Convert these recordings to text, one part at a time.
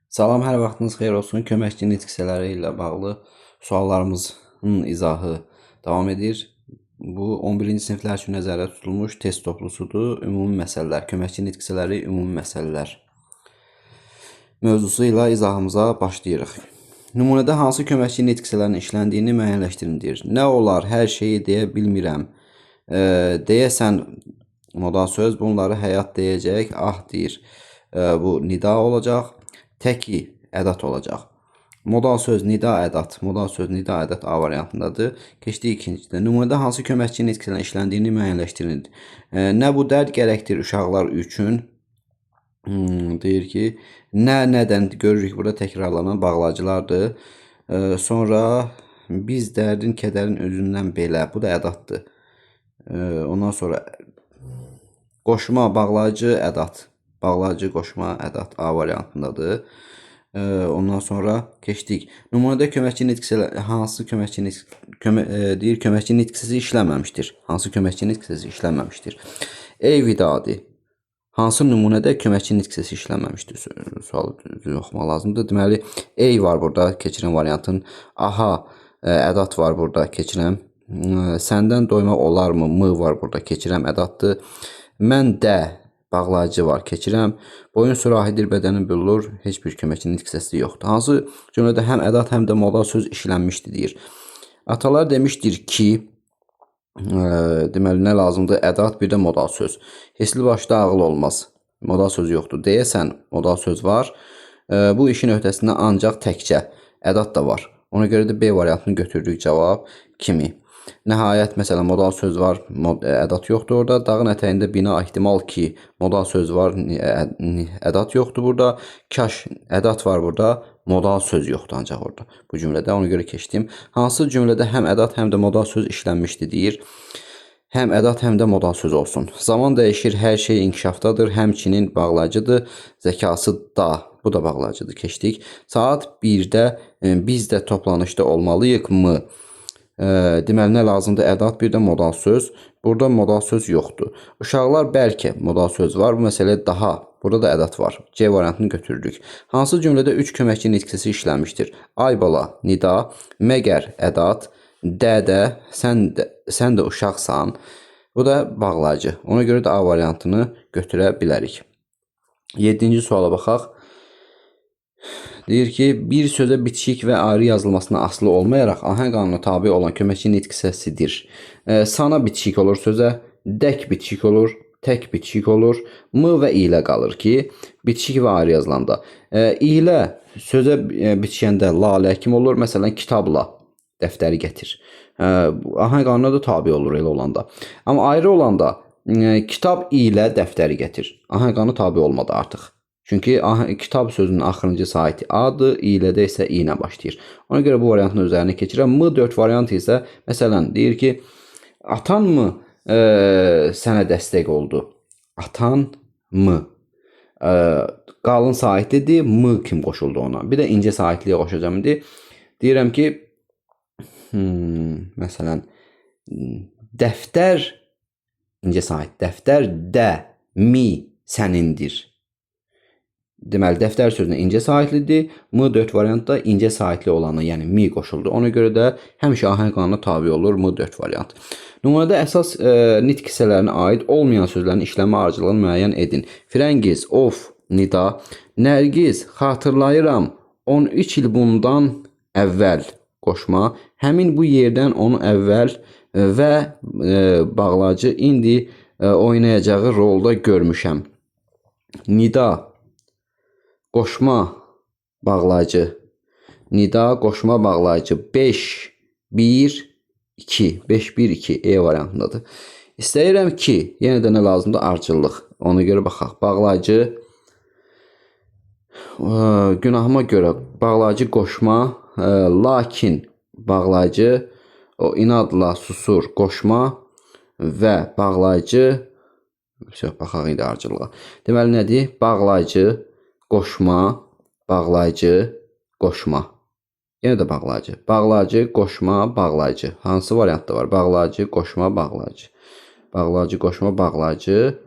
Salam, hər vaxtınız xeyir olsun. Köməkçi nitq hissələri ilə bağlı suallarımızın izahı davam edir. Bu 11-ci siniflər üçün nəzərdə tutulmuş test toplusudur. Ümumi məsələlər, köməkçi nitq hissələri, ümumi məsələlər mövzusu ilə izahımıza başlayırıq. Nümunədə hansı köməkçi nitq hissələrinin işləndiyini müəyyənləşdirin deyir. Nə olar, hər şeyi deyə bilmirəm. Deyəsən modal söz, bunları həyat deyəcək, ah deyir. Bu nida olacaq. Təki ədat olacaq. Modal söz nida ədat, modal söz nida ədat A variantındadır. Keçdik ikincidə. Nümunədə hansı köməkçi nitq hissələrinin işləndiyini müəyyənləşdirin. Nə bu dərd gərəkdir uşaqlar üçün? Deyir ki, nə nədən görürük burada təkrarlanan bağlayıcılardır. Sonra biz dərdin, kədərin özündən belə. Bu da ədatdır. Ondan sonra qoşma, bağlayıcı, ədat. Bağlayıcı, qoşma, ədat A variantındadır. Ondan sonra keçdik. Nümunədə köməkçi nitq hissələri hansı köməkçi nitq deyir köməkçi nitq hissəsi işlənməmişdir. Hansı köməkçi nitq hissəsi işlənməmişdir? Ey Vidadi. Hansı nümunədə köməkçi nitq hissəsi işlənməmişdir? Sualı düzgün oxumaq lazımdır. Deməli, ey var burada keçirən variantın. Aha, ədat var burada keçirəm. Səndən doymaq olarmı? M var burada keçirəm, ədatdır. Mən də bağlayıcı var, keçirəm. Boyun sürahidir, bədənin büllur. Heç bir köməkçi nitq hissəsi yoxdur. Hansı cümlədə həm ədat, həm də modal söz işlənmişdir deyir. Atalar demişdir ki, deməli nə lazımdır? Ədat, bir də modal söz. Hisli başda ağıl olmaz. Modal söz yoxdur. Deyəsən modal söz var. Bu işin öhdəsində ancaq təkcə ədat da var. Ona görə də B variantını götürdük cavab kimi. Nəhayət, məsələn, modal söz var, ədat yoxdur orada. Dağın ətəyində bina ehtimal ki, modal söz var, ədat yoxdur burada. Kaş ədat var burada, modal söz yoxdur ancaq orada. Bu cümlədə ona görə keçdim. Hansı cümlədə həm ədat, həm də modal söz işlənmişdi deyir. Həm ədat, həm də modal söz olsun. Zaman dəyişir, hər şey inkişafdadır, həmçinin bağlayıcıdır, zəkası da. Bu da bağlayıcıdır. Keçdik. Saat 1-də biz də toplanışda olmalıyıq mı? Deməli, nə lazımdır? Ədat, bir də modal söz. Burada modal söz yoxdur. Uşaqlar bəlkə modal söz var. Bu məsələ daha. Burada da ədat var. C variantını götürdük. Hansı cümlədə 3 köməkçi nitq hissəsi işlənmişdir? Ay bala, nida, məgər ədat, dədə, sən də uşaqsan. Bu da bağlayıcı. Ona görə də A variantını götürə bilərik. 7-ci suala baxaq. Deyir ki, bir sözə bitişik və ayrı yazılmasına asılı olmayaraq ahəng qanununa tabe olan köməkçi nitq hissəsidir. Sana bitişik olur sözə, dək bitişik olur, tək bitişik olur, m və ilə qalır ki, bitişik və ayrı yazılanda. İlə sözə bitişəndə lalə kimi olur, məsələn, kitabla dəftəri gətir. Ahəng qanununa da tabe olur elə olanda. Amma ayrı olanda kitab ilə dəftəri gətir. Ahəng qanunu tabe olmadı artıq. Çünki kitab sözünün axırıncı saiti A-dır, ilə də isə i ilə başlayır. Ona görə bu variantın üzərinə keçirəm. M4 variantı isə, məsələn, deyir ki, atan mı sənə dəstək oldu? Atan mı? Qalın saitlidir, m kim qoşuldu ona? Bir də incə saitliyə qoşacağam indi. Deyirəm ki, məsələn, dəftər, incə sait, dəftər də mi sənindir. Deməli, dəftər sözünə incə saitlidir. M4 variantda incə saitli olanı, yəni mi qoşuldu. Ona görə də həmişə ahəng qanununa tabe olur M4 variant. Nümunədə əsas nitq hissələrinə aid olmayan sözlərin işlənmə ardıcıllığını müəyyən edin. Firəngiz, of, nida, Nərgiz, xatırlayıram, 13 il bundan əvvəl qoşma, həmin bu yerdən onu əvvəl və bağlayıcı indi oynayacağı rolda görmüşəm. Nida, qoşma bağlayıcı, nida, qoşma bağlayıcı 5, 1, 2, 5, 1, 2 E variantındadır. İstəyirəm ki, yenə də nə lazımdır? Ardıcıllıq. Ona görə baxaq. Bağlayıcı, günahıma görə bağlayıcı qoşma, lakin bağlayıcı, o inadla susur qoşma və bağlayıcı, baxaq indi ardıcıllığa. Deməli nədir? Bağlayıcı, qoşma, bağlayıcı, qoşma. Yenə də bağlayıcı. Bağlayıcı, qoşma, bağlayıcı. Hansı variantda var? Bağlayıcı, qoşma, bağlayıcı. Bağlayıcı, qoşma, bağlayıcı.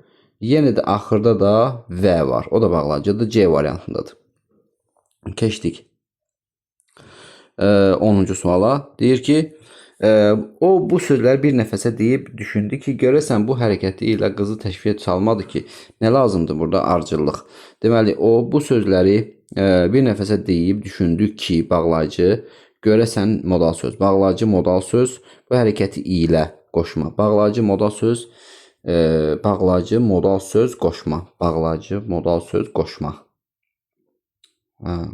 Yenə də axırda da V var. O da bağlayıcıdır. C variantındadır. Keçdik 10-cu suala. Deyir ki, o bu sözləri bir nəfəsə deyib düşündü ki, görəsən bu hərəkəti ilə qızı təşviqə salmadı ki, nə lazımdır burada ardıcıllıq. Deməli, o bu sözləri bir nəfəsə deyib düşündü ki, bağlayıcı, görəsən modal söz, bağlayıcı modal söz, bu hərəkəti ilə qoşma, bağlayıcı modal söz, bağlayıcı modal söz qoşma, bağlayıcı modal söz qoşma.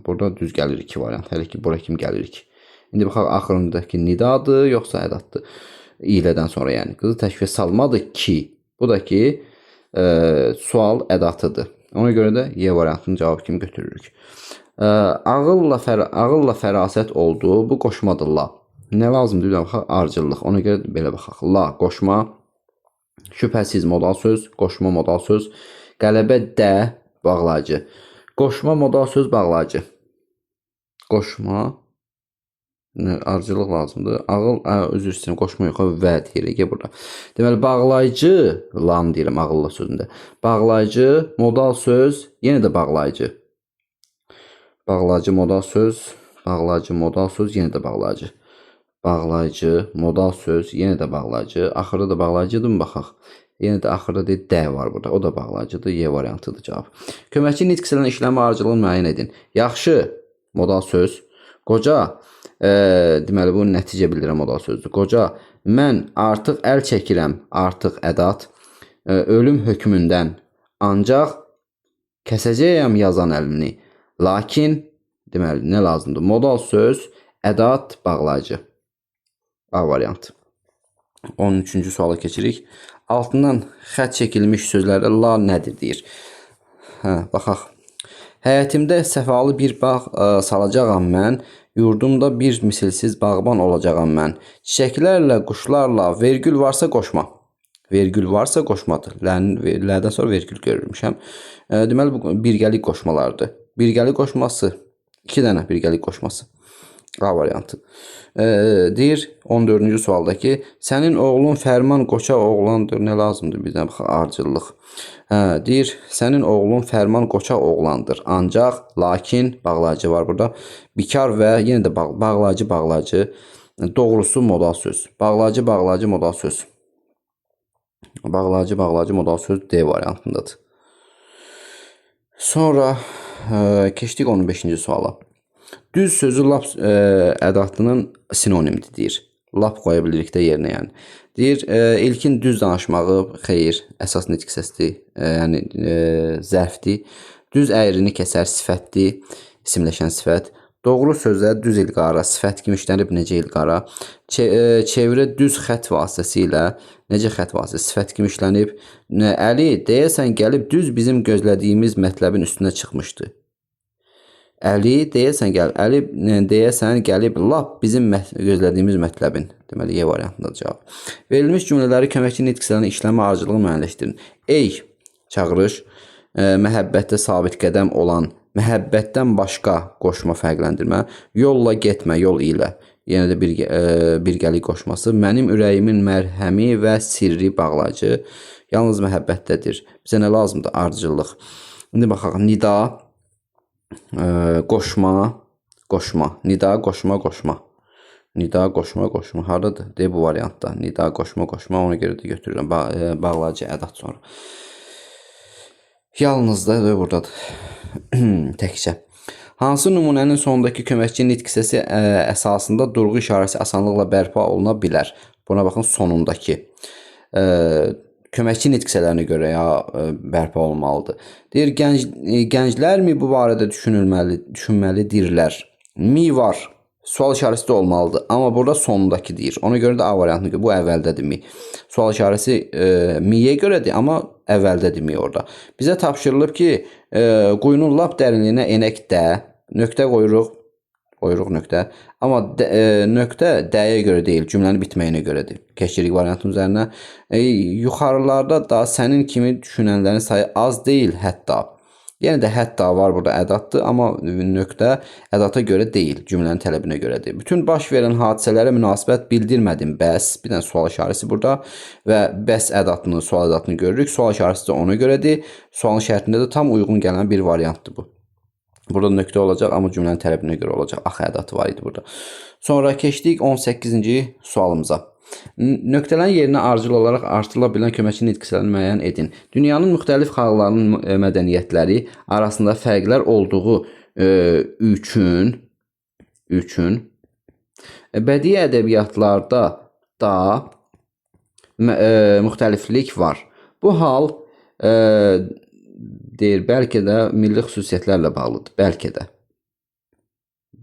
Burada düz gəlir iki variant. Hələ ki, bura kimi gəlirik. İndi baxaq axırındakı nidadır, yoxsa ədaddır. İlədən sonra yəni. Qızı təşviqə salmadı ki, bu da ki, sual ədatıdır. Ona görə də Y variantını cavab kimi götürürük. Ağılla fərasət oldu. Bu qoşmadır la. Nə lazımdır? Bir baxaq, ardıcıllıq. Ona görə belə baxaq. La qoşma, şübhəsiz modal söz, qoşma modal söz, qələbə də bağlayıcı. Qoşma modal söz bağlayıcı. Qoşma ardıcıllıq lazımdır. Ağıl, üzr istəyirəm, qoşma yox, və deyirik burada. Deməli, bağlayıcı, lan deyirəm ağılla sözündə. Bağlayıcı, modal söz, yenə də bağlayıcı. Bağlayıcı, modal söz, bağlayıcı, modal söz, yenə də bağlayıcı. Bağlayıcı, modal söz, yenə də bağlayıcı. Axırda da bağlayıcıdır mı baxaq? Yenə də axırda deyir, D var burada. O da bağlayıcıdır. Y variantıdır cavab. Köməkçi nitq hissələrinin işlənmə ardıcıllığını müəyyən edin. Yaxşı, modal söz. Qoca, deməli bu nəticə bildirən modal sözdür. Qoca, mən artıq əl çəkirəm, artıq ədat, ölüm hökmündən. Ancaq kəsəcəyəm yazan əlini. Lakin, deməli nə lazımdır? Modal söz, ədat, bağlayıcı. A variantı. 13-cü suala keçirik. Altından xətt çəkilmiş sözlərdə la nədir deyir. Hə, baxaq. Həyətimdə səfalı bir bağ salacağam mən. Yurdumda bir misilsiz bağban olacağam mən. Çiçəklərlə, quşlarla vergül varsa qoşma. Vergül varsa qoşmadır. Lədən sonra vergül görürmüşəm. Deməli, bu birgəlik qoşmalardır. Birgəlik qoşması. 2 dənə birgəlik qoşması. A variantı. Deyir 14-cü sualdakı, sənin oğlun Fərman qoça oğlandır. Nə lazımdır bizdən? Baxaq, ardıcıllıq. Deyir, sənin oğlun Fərman qoça oğlandır. Ancaq, lakin, bağlayıcı var burada. Bikar və yenə də bağlayıcı, bağlayıcı. Doğrusu modal söz. Bağlayıcı, bağlayıcı, modal söz. Bağlayıcı, bağlayıcı, modal söz D variantındadır. Sonra keçdik 15-ci suala. Düz sözü lap ədatının sinonimdir deyir. Lap qoya bilirik də yerinə yəni. Deyir, ilkin düz danışmağı xeyir, əsas nitq hissəsidir, yəni zərfdir. Düz əyrini kəsər sifətdir, isimləşən sifət. Doğru sözə düz ilqara, sifət kimi işlənib necə ilqara. Çevrə düz xətt vasitəsilə, necə xətt vasitəsi, sifət kimi işlənib. Əli deyəsən gəlib düz bizim gözlədiyimiz mətləbin üstünə çıxmışdı. Əli deyəsən gəlib, Əli deyəsən gəlib lap bizim gözlədiyimiz mətləbin. Deməli, Y variantında cavab. Verilmiş cümlələri köməkçi nitq hissələrinin işlənmə ardıcıllığını müəyyənləşdirin. Ey, çağırış, məhəbbətdə sabit qədəm olan, məhəbbətdən başqa qoşma fərqləndirmə, yolla getmə, yol ilə. Yenə də birgəlik qoşması. Mənim ürəyimin mərhəmi və sirri bağlayıcı yalnız məhəbbətdədir. Bizə nə lazımdır? Ardıcıllıq. İndi baxaq, nida, qoşma, qoşma, nida, qoşma, qoşma, nida, qoşma, qoşma, haradadır? De bu variantda, nida, qoşma, qoşma, ona görə də götürürəm, bağlayıcı ədat sonra. Yalnız da buradadır, təkcə. Hansı nümunənin sonundakı köməkçi nitq hissəsi əsasında durğu işarəsi asanlıqla bərpa oluna bilər? Buna baxın, sonundakı. Köməkçi nitq hissələrinə görə ya bərpa olmalıdır. Deyir, gənclərmi bu barədə düşünməlidirlər? Mi var, sual işarəsi də olmalıdır. Amma burada sondakı deyir. Ona görə də A variantına görə, bu əvvəldədir mi. Sual işarəsi miyə görədir, amma əvvəldədir mi orada. Bizə tapşırılıb ki, quyunun lap dərinliyinə enək də, nöqtə qoyuruq, qoyuruq nöqtə. Amma nöqtə dəyə görə deyil, cümlənin bitməyinə görədir. Keçirik variantın üzərinə. Yuxarılarda da sənin kimi düşünənlərin sayı az deyil hətta. Yenə də hətta var burada ədatdır, amma nöqtə ədata görə deyil, cümlənin tələbinə görədir. Bütün baş verən hadisələrə münasibət bildirmədim, bəs, bir dənə sual işarəsi burada və bəs ədatını, sual ədatını görürük. Sual işarəsi də ona görədir. Sualın şərtində də tam uyğun gələn bir variantdır bu. Burada nöqtə olacaq, amma cümlənin tələbinə görə olacaq. Axı ədatı var idi burada. Sonra keçdik 18-ci sualımıza. Nöqtələrin yerinə ardıcıl olaraq artırıla bilən köməkçi nitq hissələrini müəyyən edin. Dünyanın müxtəlif xalqlarının mədəniyyətləri arasında fərqlər olduğu üçün bədii ədəbiyyatlarda da müxtəliflik var. Bu hal deyir, bəlkə də milli xüsusiyyətlərlə bağlıdır. Bəlkə də.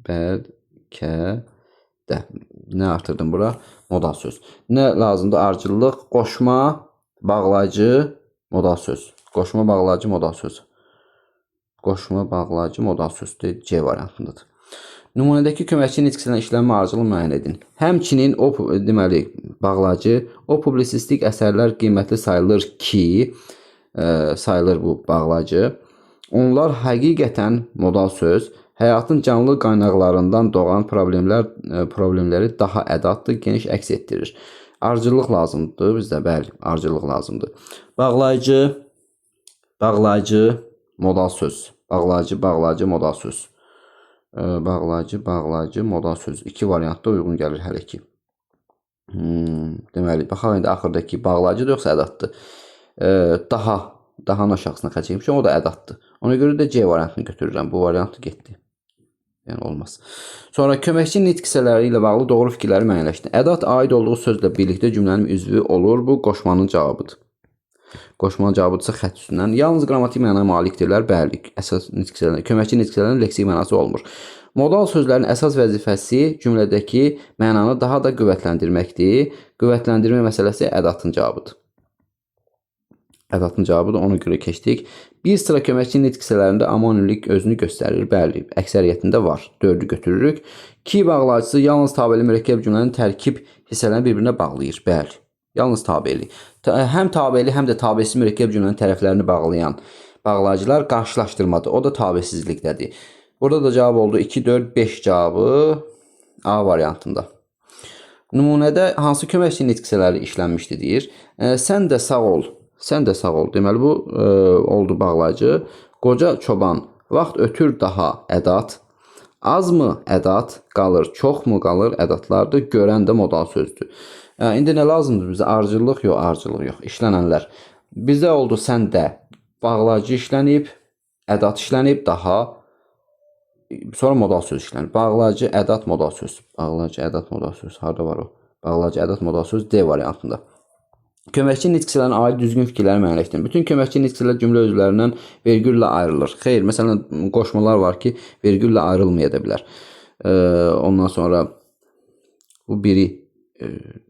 Bəlkə də. Nə artırdım bura? Modal söz. Nə lazımdır? Ardıcıllıq, qoşma, bağlayıcı, modal söz. Qoşma, bağlayıcı, modal söz. Qoşma, bağlayıcı, modal söz. C variantındadır. Nümunədəki köməkçi nitq hissələrin işlənmə ardıcıllığını müəyyən edin. Həmçinin o, deməli, bağlayıcı, o publisistik əsərlər qiymətli sayılır ki, sayılır bu bağlayıcı. Onlar həqiqətən modal söz, həyatın canlı qaynaqlarından doğan problemləri daha ədatlı, geniş əks etdirir. Ardıcıllıq lazımdır bizdə, bəli, ardıcıllıq lazımdır. Bağlayıcı, bağlayıcı, modal söz. Bağlayıcı, bağlayıcı, modal söz. Bağlayıcı, bağlayıcı, modal söz. İki variantda uyğun gəlir hələ ki. Deməli, baxaq indi axırdakı bağlayıcıdır yoxsa ədatdır? Dahanın aşağısına xətt çəkmişəm, o da ədatdır. Ona görə də C variantını götürürəm. Bu variantı getdi. Yəni olmaz. Sonra köməkçi nitq hissələri ilə bağlı doğru fikirləri müəyyənləşdirin. Ədat aid olduğu sözlə birlikdə cümlənin üzvü olur. Bu qoşmanın cavabıdır. Qoşmanın cavabıdırsa xətt üstündən. Yalnız qrammatik mənaya malikdirlər. Bəli, əsas nitq hissələrinin, köməkçi nitq hissələrinin leksik mənası olmur. Modal sözlərin əsas vəzifəsi cümlədəki mənanı daha da qüvvətləndirməkdir. Qüvvətləndirmə məsələsi ədatın cavabıdır. Ədatın cavabıdır, ona görə keçdik. Bir sıra köməkçi nitq hissələrində amonimlik özünü göstərir. Bəli, əksəriyyətində var. 4-ü götürürük. Ki bağlayıcısı yalnız tabeli mürəkkəb cümlənin tərkib hissələrini bir-birinə bağlayır. Bəli, yalnız tabeli. Həm tabeli, həm də tabesiz mürəkkəb cümlənin tərəflərini bağlayan bağlayıcılar qarşılaşdırmadır. O da tabesizlikdədir. Burada da cavab oldu 2, 4, 5 cavabı A variantında. Nümunədə hansı köməkçi nitq hissələri işlənmişdi deyir. Sən də sağ ol. Sən də sağ ol. Deməli, bu oldu bağlayıcı. Qoca çoban. Vaxt ötür daha ədat. Az mı ədat qalır, çox mu qalır ədatlardır. Görən də modal sözdür. İndi nə lazımdır bizə? Ardıcıllıq yox, ardıcıllıq yox. İşlənənlər. Bizdə oldu sən də bağlayıcı işlənib, ədat işlənib, daha sonra modal söz işlənib. Bağlayıcı, ədat, modal söz. Bağlayıcı, ədat, modal söz. Harda var o? Bağlayıcı, ədat, modal söz D variantında. Köməkçi nitq hissələrinə aid düzgün fikirləri müəyyənləşdirin. Bütün köməkçi nitq hissələr cümlə üzvlərindən vergüllə ayrılır. Xeyr, məsələn, qoşmalar var ki, vergüllə ayrılmaya da bilər. Ondan sonra bu biri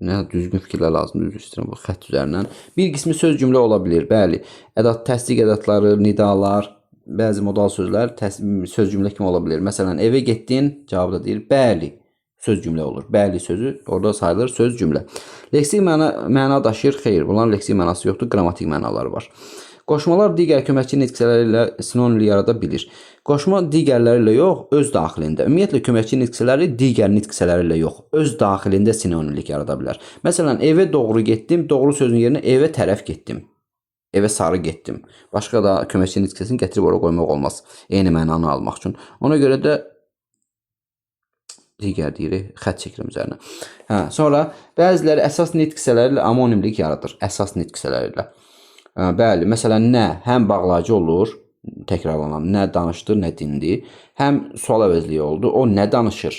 nə düzgün fikirlər lazımdır, üzr istəyirəm bu xətt üzərindən. Bir qismi söz cümlə ola bilir. Bəli, ədat, təsdiq ədatları, nidalar, bəzi modal sözlər söz cümlə kimi ola bilər. Məsələn, evə getdin, cavabı da deyir, bəli. Söz cümlə olur. Bəli sözü orada sayılır söz cümlə. Leksik məna daşıyır. Xeyr, bunların leksik mənası yoxdur, qrammatik mənaları var. Qoşmalar digər köməkçi nitq hissələri ilə sinonimlik yarada bilir. Qoşma digərləri ilə yox, öz daxilində. Ümumiyyətlə köməkçi nitq hissələri digər nitq hissələri ilə yox, öz daxilində sinonimlik yarada bilər. Məsələn, evə doğru getdim, doğru sözün yerinə evə tərəf getdim. Evə sarı getdim. Başqa da köməkçi nitq hissəsini gətirib ora qoymaq olmaz. Eyni mənanı almaq üçün. Ona görə də digər deyirik, xətt çəkirəm üzərinə. Hə, sonra bəziləri əsas nitq hissələri ilə amonimlik yaradır. Əsas nitq hissələri ilə. Bəli, məsələn, nə həm bağlayıcı olur, təkrarlanan, nə danışdı, nə dindi. Həm sual əvəzliyi oldu, o nə danışır.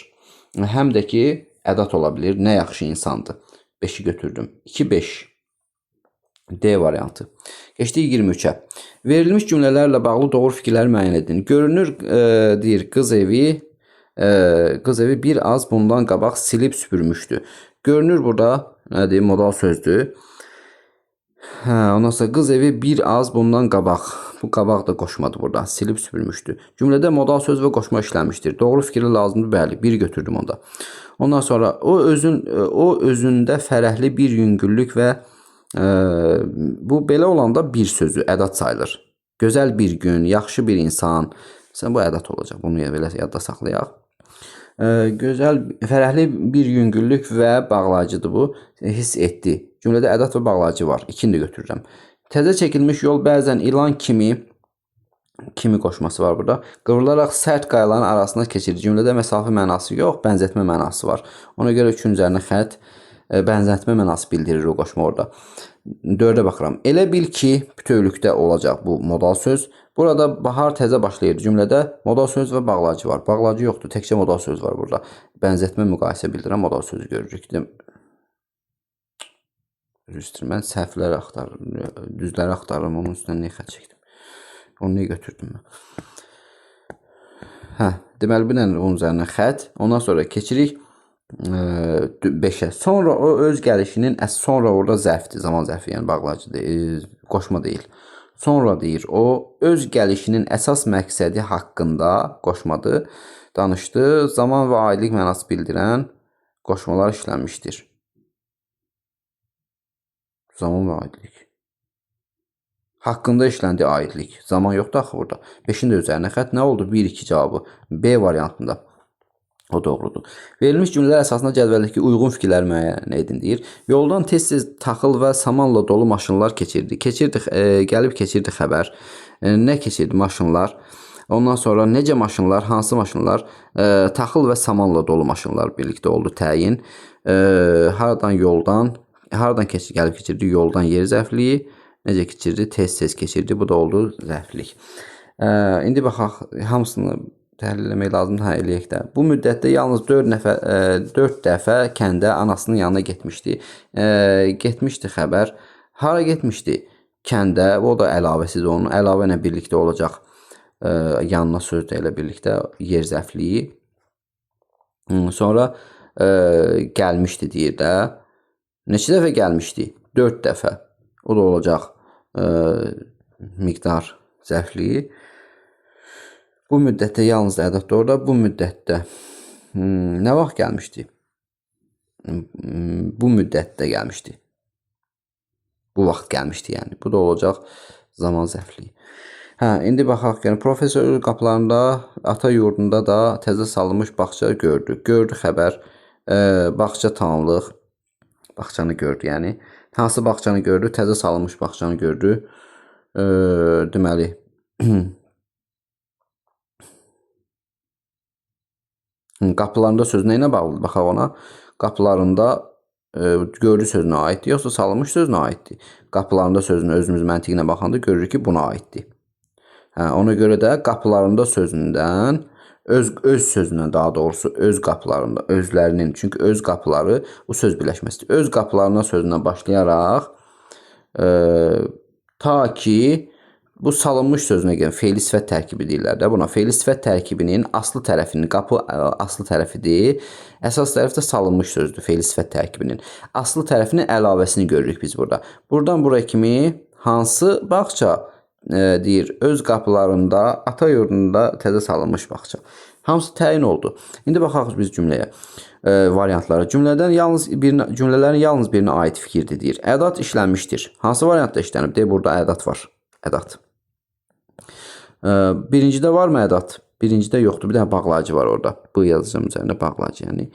Həm də ki, ədat ola bilir, nə yaxşı insandır. 5-i götürdüm. 2, 5. D variantı. Keçdik 23-ə. Verilmiş cümlələrlə bağlı doğru fikirləri müəyyən edin. Görünür, deyir, qız evi bir az bundan qabaq silib süpürmüşdü. Görünür burada, nə deyim, modal sözdür. Hə, ondan sonra qız evi bir az bundan qabaq. Bu qabaq da qoşmadı burada. Silib süpürmüşdü. Cümlədə modal söz və qoşma işlənmişdir. Doğru fikirli lazımdır. Bəli, bir götürdüm onda. Ondan sonra o özündə fərəhli bir yüngüllük və bu belə olanda bir sözü ədat sayılır. Gözəl bir gün, yaxşı bir insan. Sən bu ədat olacaq. Bunu belə yadda saxlayaq. Gözəl, fərəhli bir yüngüllük və bağlayıcıdır bu. Hiss etdi. Cümlədə ədat və bağlayıcı var. İkini də götürürəm. Təzə çəkilmiş yol bəzən ilan kimi Kimi qoşması var burada. Qıvrılaraq sərt qayaların arasına keçirir. Cümlədə məsafə mənası yox, bənzətmə mənası var. Ona görə 3-ün üzərinə xətt bənzətmə mənası bildirir o qoşma orada. 4-ə baxıram. Elə bil ki, bütövlükdə olacaq bu modal söz. Burada bahar təzə başlayır. Cümlədə modal söz və bağlayıcı var. Bağlayıcı yoxdur. Təkcə modal söz var burada. Bənzətmə, müqayisə bildirən modal sözü görürük. Üzr istəyirəm. Mən səhvləri axtarıram, düzləri axtarıram. Onun üstündən niyə xətt çəkdim? Onu niyə götürdüm mən? Hə, deməli, bu nə onun üzərinə xətt. Ondan sonra keçirik 5-ə. Sonra o öz gəlişinin, sonra orada zərfdir, zaman zərfi, yəni bağlayıcı deyil, qoşma deyil. Sonra deyir, o öz gəlişinin əsas məqsədi haqqında qoşmadır, danışdı. Zaman və aidlik mənası bildirən qoşmalar işlənmişdir. Zaman və aidlik. Haqqında işləndi aidlik. Zaman yoxdur axı burada. 5-in də üzərinə xətt. Nə oldu? 1-2 cavabı. B variantında. O doğrudur. Verilmiş cümlələr əsasında cədvəldəki uyğun fikirləri müəyyən edin deyir. Yoldan tez-tez taxıl və samanla dolu maşınlar keçirdi. Keçirdi, gəlib keçirdi xəbər. Nə keçirdi maşınlar? Ondan sonra necə maşınlar, hansı maşınlar? Taxıl və samanla dolu maşınlar birlikdə oldu təyin. Haradan yoldan, haradan keçir, gəlib keçirdi yoldan yer zərfliyi. Necə keçirdi? Tez-tez keçirdi. Bu da oldu zərflik. İndi baxaq, hamısını təhlil eləmək lazımdır. Hə, eləyək də. Bu müddətdə yalnız 4 dəfə kəndə anasının yanına getmişdi. Getmişdi xəbər. Hara getmişdi? Kəndə. O da əlavəsidir onun. Əlavə ilə birlikdə olacaq. Yanına söz də ilə birlikdə yer zərfliyi. Sonra gəlmişdi deyir də. Neçə dəfə gəlmişdi? 4 dəfə. O da olacaq miqdar zərfliyi. Bu müddətdə yalnız ədad orada. Bu müddətdə nə vaxt gəlmişdi? Bu müddətdə gəlmişdi. Bu vaxt gəlmişdi yəni. Bu da olacaq zaman zərfliyi. Hə, indi baxaq. Yəni, professor qapılarında, ata yurdunda da təzə salınmış bağça gördü. Gördü xəbər. Bağça tamamlıq. Bağçanı gördü yəni. Hansı bağçanı gördü? Təzə salınmış bağçanı gördü. Deməli, qapılarında söz nə ilə bağlıdır? Baxaq ona. Qapılarında gördü sözünə aiddir, yoxsa salınmış sözünə aiddir? Qapılarında sözünü özümüz məntiqinə baxanda görürük ki, buna aiddir. Hə, ona görə də qapılarında sözündən, öz sözündən daha doğrusu öz qapılarında, özlərinin, çünki öz qapıları bu söz birləşməsidir. Öz qapılarına sözündən başlayaraq ta ki bu salınmış sözünə gəlin, feili sifət tərkibi deyirlər də buna. Feili sifət tərkibinin aslı tərəfinin, qapı aslı tərəfidir. Əsas tərəf də salınmış sözdür feili sifət tərkibinin. Aslı tərəfinin əlavəsini görürük biz burada. Buradan buraya kimi hansı bağça deyir, öz qapılarında, ata yurdunda təzə salınmış bağça. Hamısı təyin oldu. İndi baxaq biz cümləyə, variantlara. Cümlələrin yalnız birinə aid fikirdir deyir. Ədat işlənmişdir. Hansı variantda işlənib? Deyir, burada ədat var. Ədat. Birincidə var mı ədat? Birincidə yoxdur. Bir dənə bağlayıcı var orada. Bu yazacağım üzərində bağlayıcı. Yəni.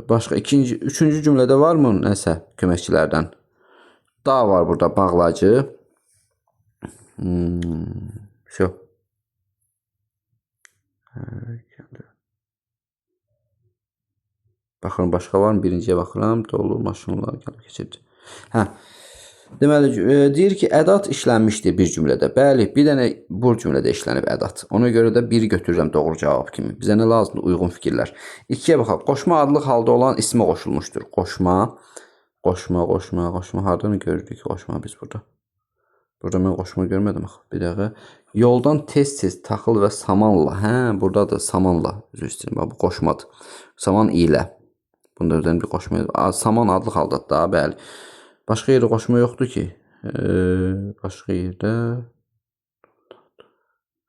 Başqa ikinci, üçüncü cümlədə var mı nəsə köməkçilərdən? Da var burada bağlayıcı. Şu. Baxıram, başqa var mı? Birinciyə baxıram. Dolu maşınlar gəlib keçirdi. Hə. Deməli, deyir ki, ədat işlənmişdir bir cümlədə. Bəli, bir dənə bu cümlədə işlənib ədat. Ona görə də biri götürürəm doğru cavab kimi. Bizə nə lazımdır? Uyğun fikirlər. İkiyə baxaq. Qoşma adlıq halda olan ismə qoşulmuşdur. Qoşma, qoşma, qoşma, qoşma. Hardan görürük qoşma biz burada? Burada mən qoşma görmədim axı. Bir dəqiqə. Yoldan tez-tez taxıl və samanla. Hə, buradadır samanla. Üzr istəyirəm. Bax, bu qoşmadır. Saman ilə. Bunda özələn bir qoşma. Saman adlıq haldadır da, bəli. Başqa yerdə qoşma yoxdur ki. Başqa yerdə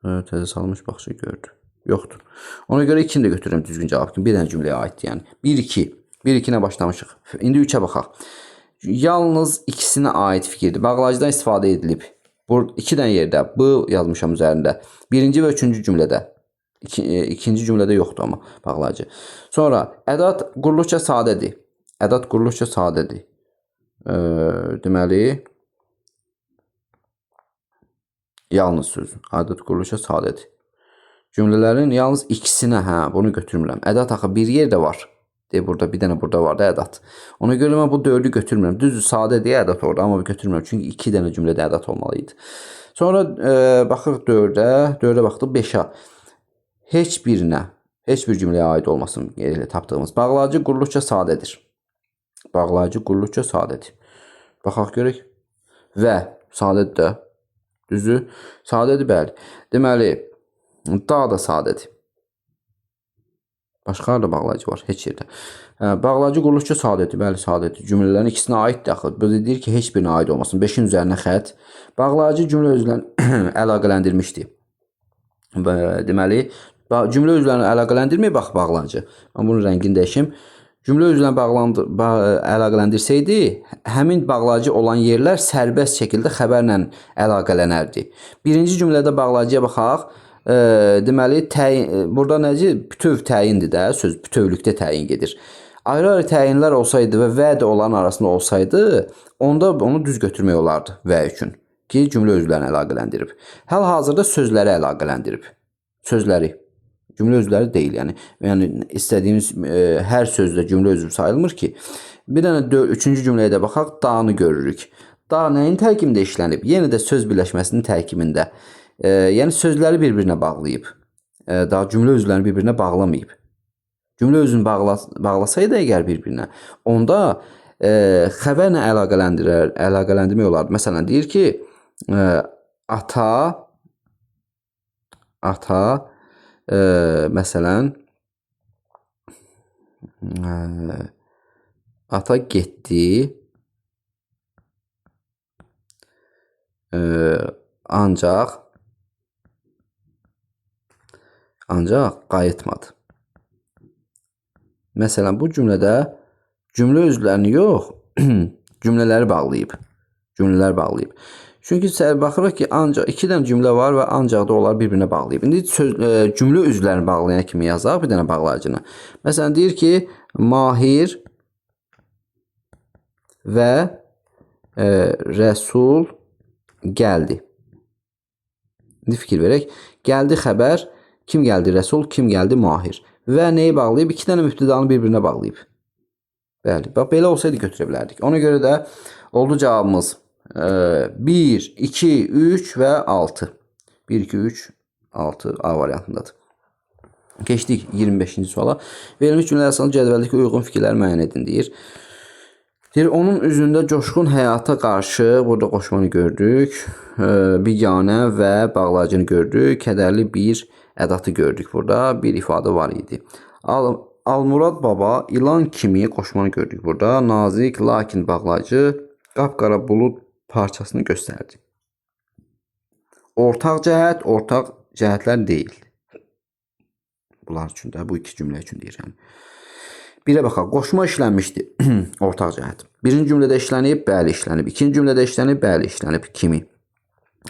təzə salınmış bağça gördü. Yoxdur. Ona görə ikini də götürürəm düzgün cavab kimi. Bir dənə cümləyə aiddir yəni. 1-2. 1-2 ilə başlamışıq. İndi 3-ə baxaq. Yalnız ikisinə aid fikirdir. Bağlayıcıdan istifadə edilib. Burada iki dənə yerdə B yazmışam üzərində. Birinci və üçüncü cümlədə. İkinci cümlədə yoxdur amma bağlayıcı. Sonra ədat quruluşca sadədir. Ədat quruluşca sadədir. Deməli, Yalnız sözü. Aidiyyət quruluşa sadədir. Cümlələrin yalnız ikisinə, hə, bunu götürmürəm. Ədat axı bir yerdə var. De, burada bir dənə burada var da ədat. Ona görə mən bu 4-ü götürmürəm. Düzdür, sadə deyə ədat orada, amma götürmürəm. Çünki 2 dənə cümlədə ədat olmalı idi. Sonra baxırıq 4-ə, 4-ə baxdıq 5-ə. Heç birinə, heç bir cümləyə aid olmasın elə tapdığımız. Bağlayıcı quruluşca sadədir. Bağlayıcı quruluşca sadədir. Baxaq görək. Və sadədir də. Düzdür? Sadədir, bəli. Deməli, da da sadədir. Başqa harda bağlayıcı var? Heç yerdə. Bağlayıcı quruluşca sadədir. Bəli, sadədir. Cümlələrin ikisinə aiddir axı. Bu deyir ki, heç birinə aid olmasın. 5-in üzərinə xətt. Bağlayıcı cümlə özlərini əlaqələndirmişdi. Deməli, cümlə özlərini əlaqələndirmir, bax, bağlayıcı. Mən bunun rəngini dəyişim. Cümlə özlərini əlaqələndirsəydi, həmin bağlayıcı olan yerlər sərbəst şəkildə xəbərlə əlaqələnərdi. Birinci cümlədə bağlayıcıya baxaq. Deməli, burada necə? Bütöv təyindir də, söz bütövlükdə təyin gedir. Ayrı-ayrı təyinlər olsaydı və də olan arasında olsaydı, onda onu düz götürmək olardı və üçün ki, cümlə özlərini əlaqələndirib. Hal-hazırda sözləri əlaqələndirib. Sözləri. Cümlə özləri deyil, yəni. Yəni istədiyimiz hər sözdə cümlə özü sayılmır ki. Bir dənə üçüncü cümləyə də baxaq, da-nı görürük. Da nəyin tərkibində işlənib? Yenə də söz birləşməsinin tərkibində. Yəni sözləri bir-birinə bağlayıb. Daha cümlə özlərini bir-birinə bağlamayıb. Cümlə özünü bağlasaydı əgər bir-birinə, onda xəbərlə əlaqələndirmək olardı. Məsələn, deyir ki, ata məsələn, ata getdi, ancaq qayıtmadı. Məsələn, bu cümlədə cümlə özlərini yox, cümlələri bağlayıb. Cümlələr bağlayıb. Çünki baxırıq ki, ancaq iki dənə cümlə var və ancaq da onlar bir-birinə bağlayıb. İndi cümlə üzvlərini bağlayan kimi yazaq bir dənə bağlayıcını. Məsələn, deyir ki, Mahir və Rəsul gəldi. İndi fikir verək. Gəldi xəbər, kim gəldi Rəsul, kim gəldi Mahir. Və nəyi bağlayıb? İki dənə mübtədanı bir-birinə bağlayıb. Bəli, bax, belə olsaydı götürə bilərdik. Ona görə də oldu cavabımız 1, 2, 3 və 6. 1, 2, 3, 6 A variantındadır. Keçdik 25-ci suala. Verilmiş cümlələr əsasında cədvəldəki uyğun fikirləri müəyyən edin deyir. Deyir, onun üzündə coşqun həyata qarşı, burada qoşmanı gördük, biganə və bağlayıcını gördük, kədərli bir ədatı gördük burada, bir ifadə var idi. Almurad baba ilan kimi qoşmanı gördük burada, nazik, lakin bağlayıcı, qapqara bulud parçasını göstərdi. Ortaq cəhət, ortaq cəhətlər deyil. Bunlar üçün də, bu iki cümlə üçün deyir. Yəni. Birə baxaq, qoşma işlənmişdi, ortaq cəhət. Birinci cümlədə işlənib, bəli işlənib. İkinci cümlədə işlənib, bəli işlənib. Kimi?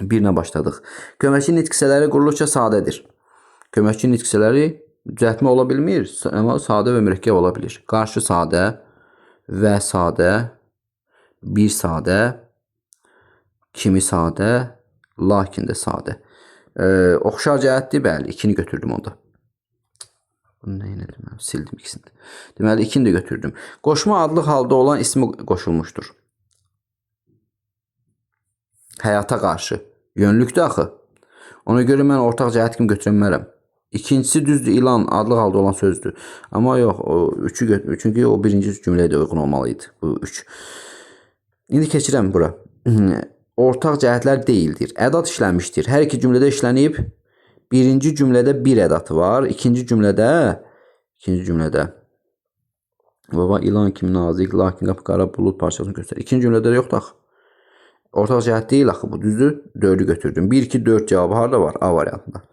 Birinə başladıq. Köməkçi nitq hissələri quruluşca sadədir. Köməkçi nitq hissələri düzəltmə ola bilmir, amma sadə və mürəkkəb ola bilir. Qarşı sadə və sadə, bir sadə, kimi sadə, lakin də sadə. Oxşar cəhətdir, bəli, ikini götürdüm onda. Bunu nə elədim? Mən sildim ikisini. Deməli, ikini də götürdüm. Qoşma adlı halda olan ismi qoşulmuşdur. Həyata qarşı. Yönlükdür axı. Ona görə mən ortaq cəhət kimi götürə bilmərəm. İkincisi düzdür, ilan adlı halda olan sözdür. Amma yox, o üçü götür, çünki o birinci cümləyə də uyğun olmalı idi. Bu üç. İndi keçirəm bura. Ortaq cəhətlər deyildir. Ədat işlənmişdir. Hər iki cümlədə işlənib. Birinci cümlədə bir ədatı var. İkinci cümlədə baba ilan kimi nazik, lakin qapqara bulud parçasını göstərir. İkinci cümlədə yoxdur axı. Ortaq cəhət deyil axı bu, düzdür? 4-ü götürdüm. 1, 2, 4 cavabı harda var? A variantında.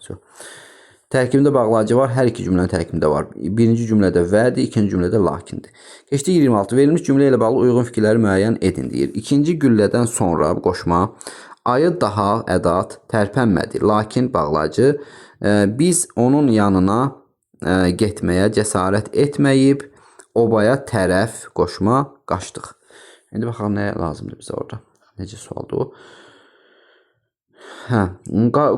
Tərkibində bağlayıcı var. Hər iki cümlənin tərkibində var. Birinci cümlədə vədir, ikinci cümlədə lakindir. Keçdik 26. Verilmiş cümlə ilə bağlı uyğun fikirləri müəyyən edin deyir. İkinci güllədən sonra qoşma ayı daha ədat tərpənmədi. Lakin bağlayıcı biz onun yanına getməyə cəsarət etməyib obaya tərəf qoşma qaçdıq. İndi baxalım nə lazımdır bizə orada. Necə sualdır o? Hə,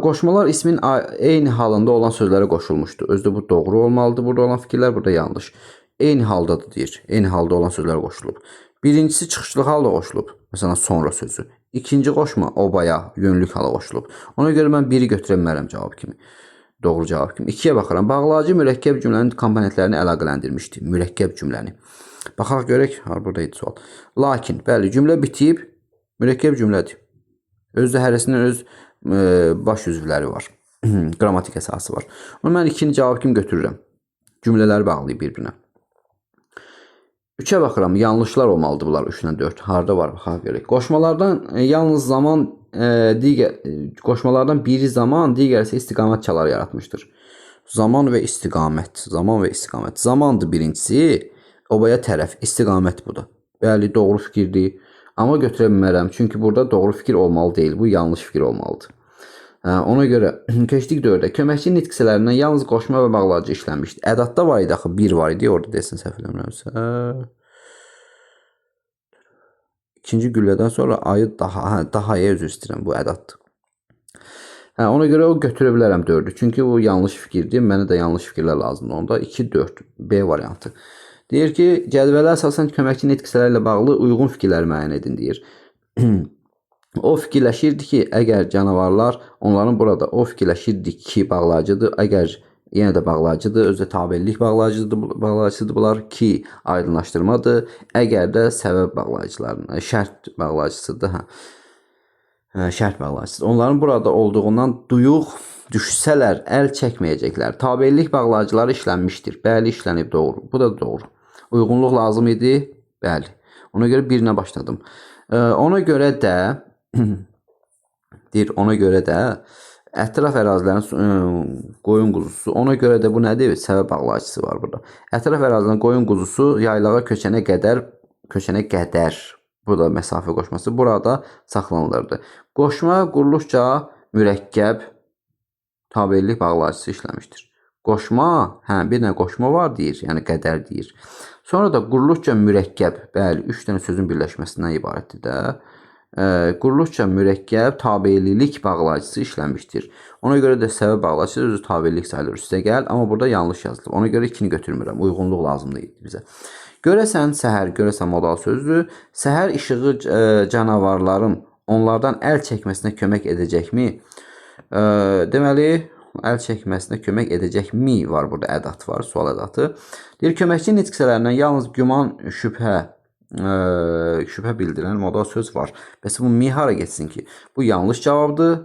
qoşmalar ismin eyni halında olan sözlərə qoşulmuşdu. Özdə bu doğru olmalıdır. Burada olan fikirlər burada yanlış. Eyni haldadır deyir. Eyni halda olan sözlər qoşulub. Birincisi çıxışlı halda qoşulub. Məsələn, sonra sözü. İkinci qoşma obaya, yönlük hala qoşulub. Ona görə mən biri götürə bilmərəm cavab kimi. Doğru cavab kimi. 2-yə baxıram. Bağlayıcı mürəkkəb cümlənin komponentlərini əlaqələndirmişdi. Mürəkkəb cümləni. Baxaq görək. Ha, burada idi sual. Lakin, bəli, cümlə bitib, mürəkkəb cümlədir. Özdə hərəsinin öz baş üzvləri var. Qrammatik əsası var. Onu mən 2-ni cavab kimi götürürəm. Cümlələri bağlayıb bir-birinə. 3-ə baxıram. Yanlışlar olmalıdır bunlar 3-lə 4. Harda var? Baxaq görək. Qoşmalardan yalnız zaman digər qoşmalardan biri zaman, digəri isə istiqamət çaları yaratmışdır. Zaman və istiqamət. Zaman və istiqamət. Zamandır birincisi, obaya tərəf, istiqamət bu da. Bəli, doğru fikirdir. Amma götürə bilmərəm. Çünki burada doğru fikir olmalı deyil. Bu yanlış fikir olmalıdır. Ona görə keçdik 4-ə. Köməkçi nitq hissələrindən yalnız qoşma və bağlayıcı işlənmişdi. Ədadda var idi axı, 1 var idi. Orada desin səhv eləmirəmsə. İkinci güllədən sonra ayı daha, hə, dahaya üzr istəyirəm. Bu ədaddır. Hə, ona görə o götürə bilərəm 4-ü. Çünki bu yanlış fikirdir. Mənə də yanlış fikirlər lazımdır. Onda 2, 4 B variantı. Deyir ki, cədvələ əsasən köməkçi nitq hissələri ilə bağlı uyğun fikirləri müəyyən edin deyir. O fikirləşirdi ki, əgər canavarlar onların burada o fikirləşirdi ki, bağlayıcıdır. Əgər yenə də bağlayıcıdır, özü də tabelik bağlayıcıdır bunlar ki, aydınlaşdırmadır. Əgər də səbəb bağlayıcılarının, şərt bağlayıcısıdır, hə. Şərt bağlayıcısıdır. Onların burada olduğundan duyuq düşsələr əl çəkməyəcəklər. Tabelik bağlayıcıları işlənmişdir. Bəli, işlənib, doğru. Bu da doğru. Uyğunluq lazım idi? Bəli. Ona görə birinə başladım. Ona görə də deyir, ona görə də ətraf ərazilərin qoyun quzusu, ona görə də bu nədir? Səbəb bağlayıcısı var burada. Ətraf ərazilərin qoyun quzusu yaylağa köçənə qədər, bu da məsafə qoşması burada saxlanılırdı. Qoşma quruluşca mürəkkəb tabelik bağlayıcısı işləmişdir. Qoşma, hə, bir dənə qoşma var deyir, yəni qədər deyir. Sonra da quruluşca mürəkkəb, bəli, 3 dənə sözün birləşməsindən ibarətdir də. Quruluşca mürəkkəb tabelilik bağlayıcısı işlənmişdir. Ona görə də səbəb bağlayıcısı özü tabelik sayılır üstəgəl, amma burada yanlış yazılıb. Ona görə 2-ni götürmürəm. Uyğunluq lazımdır bizə. Görəsən səhər, görəsən modal sözdür. Səhər işığı canavarların onlardan əl çəkməsinə kömək edəcəkmi? Deməli, əl çəkməsinə kömək edəcəkmi var burada, ədat var, sual ədatı. Deyir, köməkçi nitq hissələrindən yalnız güman, şübhə bildirən modal söz var. Bəs bu mi hara getsin ki? Bu yanlış cavabdır.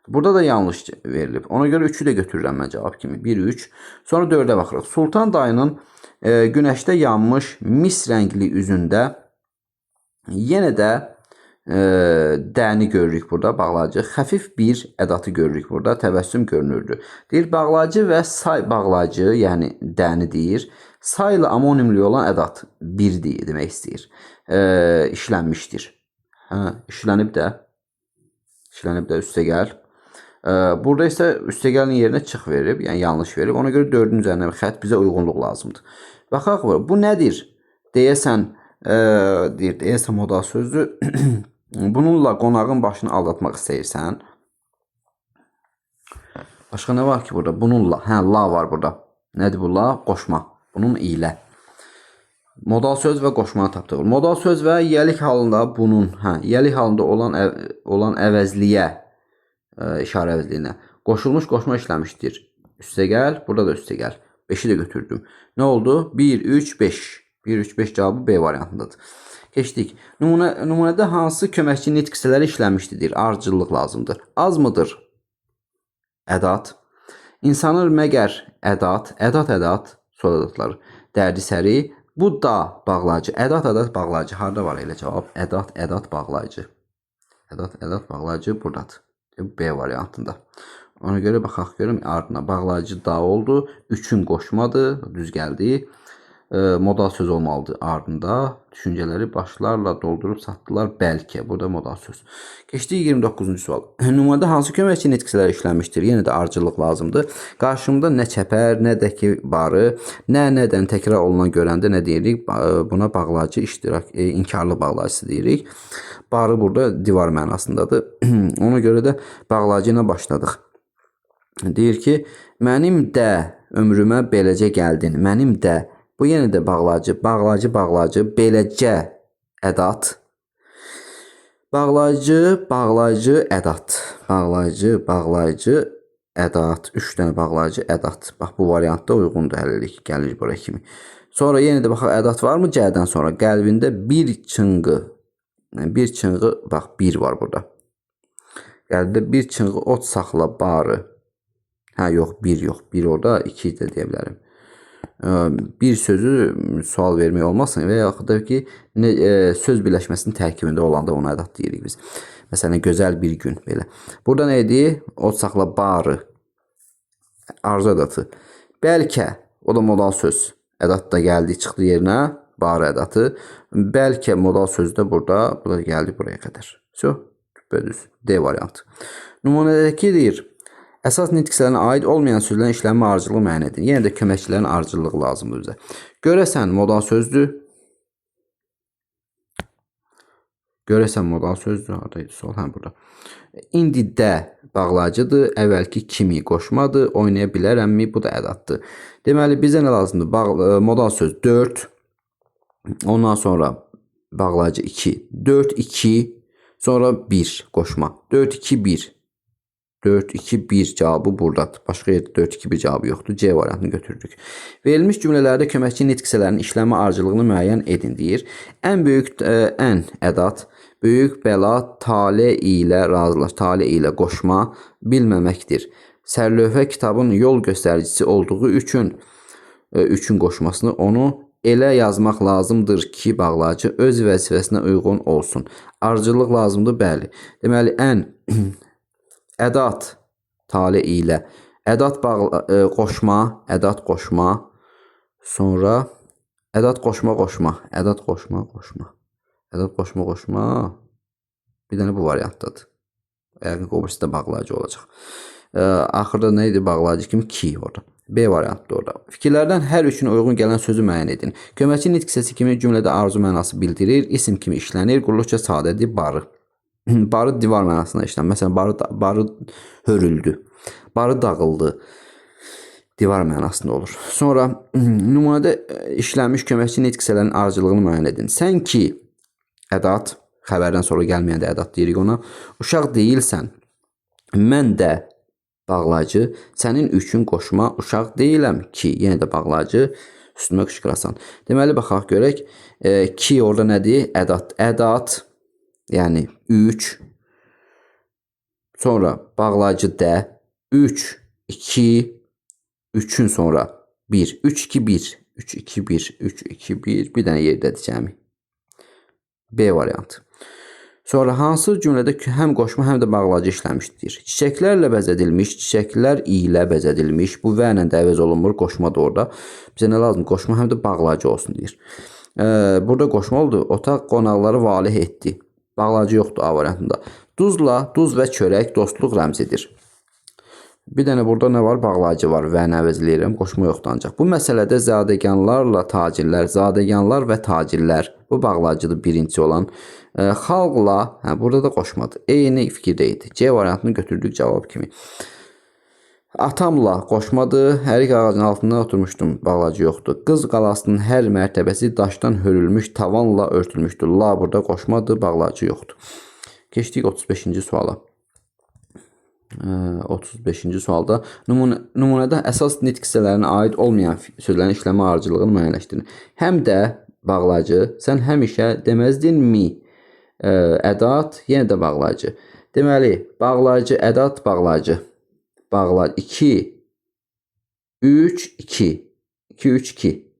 Burada da yanlış verilib. Ona görə 3-ü də götürürəm mən cavab kimi. 1, 3. Sonra 4-ə baxırıq. Sultan dayının günəşdə yanmış mis rəngli üzündə yenə də dəni görürük burada, bağlayıcı. Xəfif bir ədatı görürük burada, təbəssüm görünürdü. Deyir, bağlayıcı və say bağlayıcı, yəni dəni deyir. Sayla amonimli olan ədat bir deyir, demək istəyir. İşlənmişdir. Hə, işlənib də. İşlənib də üstəgəl. Burada isə üstəgəlin yerinə çıx verib, yəni yanlış verib. Ona görə 4-ün üzərinə bir xətt, bizə uyğunluq lazımdır. Baxaq, bu nədir? Deyəsən, deyir, deyəsən modal sözdür. Bununla qonağın başını aldatmaq istəyirsən. Başqa nə var ki burada? Bununla. Hə, la var burada. Nədir bu la? Qoşma. Bunun ilə. Modal söz və qoşmanı tapdıq. Modal söz və yiyəlik halında bunun, hə, yiyəlik halında olan əvəzliyə, işarə əvəzliyinə qoşulmuş qoşma işləmişdir. Üstəgəl, burada da üstəgəl. 5-i də götürdüm. Nə oldu? 1, 3, 5. 1, 3, 5 cavabı B variantındadır. Keçdik. Nümunədə hansı köməkçi nitq hissələri işlənmişdir? Deyir. Ardıcıllıq lazımdır. Az mıdır? Ədat. İnsanın məgər ədat, ədat, ədat, soyad ədətləri, dərdi səri. Bu da bağlayıcı. Ədat, ədat, bağlayıcı. Harda var elə cavab? Ədat, ədat, bağlayıcı. Ədat, ədat, bağlayıcı buradadır. B variantında. Ona görə baxaq görüm ardına bağlayıcı da oldu. 3-ün qoşmadır. Düz gəldi. Modal söz olmalıdır ardında. Düşüncələri başlarla doldurub satdılar bəlkə. Burada modal söz. Keçdik 29-cu sual. Nümunədə hansı köməkçi nitq hissələri işlənmişdir? Yenə də ardıcıllıq lazımdır. Qarşımda nə çəpər, nə də ki barı, nə nədən təkrar olunan görəndə nə deyirik? Buna bağlayıcı iştirak, inkarlı bağlayıcısı deyirik. Barı burada divar mənasındadır. Ona görə də bağlayıcı ilə başladıq. Deyir ki, mənim də ömrümə beləcə gəldin. Mənim də. Bu yenə də bağlayıcı, bağlayıcı, bağlayıcı, beləcə ədat. Bağlayıcı, bağlayıcı, ədat. Bağlayıcı, bağlayıcı, ədat. 3 dənə bağlayıcı, ədat. Bax, bu variantda uyğundur hələlik, gəlir bura kimi. Sonra yenə də baxaq, ədat varmı C-dən sonra? Qəlbində bir çınqı, bir çınqı, bax, bir var burada. Qəlbində bir çınqı ot saxla barı. Hə, yox, bir yox. Bir orada, 2 də deyə bilərəm. Bir sözü sual vermək olmasın və yaxud da ki, söz birləşməsinin tərkibində olanda ona ədat deyirik biz. Məsələn, gözəl bir gün belə. Burada nə idi? Ot saxla barı. Arzu ədatı. Bəlkə, o da modal söz. Ədat da gəldi, çıxdı yerinə. Barı ədatı. Bəlkə modal sözü də burada, bu da gəldi buraya qədər. So, düz. D variantı. Nümunədəki deyir, əsas nitq hissələrinə aid olmayan sözlərin işlənmə ardıcıllığı müəyyən edin. Yenə də köməkçilərin ardıcıllığı lazımdır bizə. Görəsən modal sözdür. Görəsən modal sözdür. Haradaydı sual? Hə, burada. İndi də bağlayıcıdır. Əvvəlki kimi qoşmadır. Oynaya bilərəmmi? Bu da ədatdır. Deməli, bizə nə lazımdır? Modal söz 4. Ondan sonra bağlayıcı 2. 4, 2. Sonra 1 qoşma. 4, 2, 1. 4, 2, 1 cavabı buradadır. Başqa yerdə 4, 2, 1 cavabı yoxdur. C variantını götürdük. Verilmiş cümlələrdə köməkçi nitq hissələrinin işlənmə ardıcıllığını müəyyən edin deyir. Ən böyük ən ədat, böyük bəla tale ilə razılaş, tale ilə qoşma bilməməkdir. Sərlövhə kitabın yol göstəricisi olduğu üçün üçün qoşmasını onu elə yazmaq lazımdır ki, bağlayıcı öz vəzifəsinə uyğun olsun. Ardıcıllıq lazımdır, bəli. Deməli, ən ədat tale ilə, ədat qoşma, ədat qoşma, sonra ədat qoşma qoşma, ədat qoşma qoşma, ədat qoşma qoşma. Bir dənə bu variantdadır. Yəqin ki, o birisi də bağlayıcı olacaq. Axırda nə idi bağlayıcı kimi? Ki orada. B variantıdır orada. Fikirlərdən hər üçünə uyğun gələn sözü müəyyən edin. Köməkçi nitq hissəsi kimi cümlədə arzu mənası bildirir, isim kimi işlənir, quruluşca sadədir, barı. Barı divar mənasında işlənir. Məsələn, barı hörüldü, barı dağıldı. Divar mənasında olur. Sonra nümunədə işlənmiş köməkçi nitq hissələrinin ardıcıllığını müəyyən edin. Sən ki, ədat, xəbərdən sonra gəlməyən də ədat deyirik ona. Uşaq deyilsən, mən də bağlayıcı, sənin üçün qoşma, uşaq deyiləm ki, yenə də bağlayıcı, üstümə qışqırasan. Deməli, baxaq görək ki, orada nədir? Ədat, ədat. Yəni 3, sonra bağlayıcı də, 3, 2, 3-ün sonra 1, 3, 2, 1, 3, 2, 1, 3, 2, 1, bir dənə yerdədir cəmi. B variantı. Sonra hansı cümlədə həm qoşma, həm də bağlayıcı işləmişdir? Çiçəklərlə bəzədilmiş, çiçəklər ilə bəzədilmiş, bu və ilə də əvəz olunmur, qoşma da orada. Bizə nə lazım? Qoşma həm də bağlayıcı olsun deyir. Burada qoşma oldu, otaq qonaqları valeh etdi. Bağlayıcı yoxdur A variantında. Duzla, duz və çörək dostluq rəmzidir. Bir dənə burada nə var? Bağlayıcı var. Və nə əvəz eləyirəm? Qoşma yoxdur ancaq. Bu məsələdə zadəganlarla tacirlər, zadəganlar və tacirlər. Bu bağlayıcıdır birinci olan. Xalqla, hə, burada da qoşmadır. Eyni fikirdə idi. C variantını götürdük cavab kimi. Atamla qoşmadır. Ərik ağacının altında oturmuşdum. Bağlayıcı yoxdur. Qız qalasının hər mərtəbəsi daşdan hörülmüş tavanla örtülmüşdür. La burada qoşmadır. Bağlayıcı yoxdur. Keçdik 35-ci suala. 35-ci sualda nümunədə əsas nitq hissələrinə aid olmayan sözlərin işlənmə ardıcıllığını müəyyənləşdirin. Həm də bağlayıcı, sən həmişə deməzdinmi? Ədat, yenə də bağlayıcı. Deməli, bağlayıcı, ədat, bağlayıcı. Bağlayıcı 2, 3, 2. 2, 3, 2.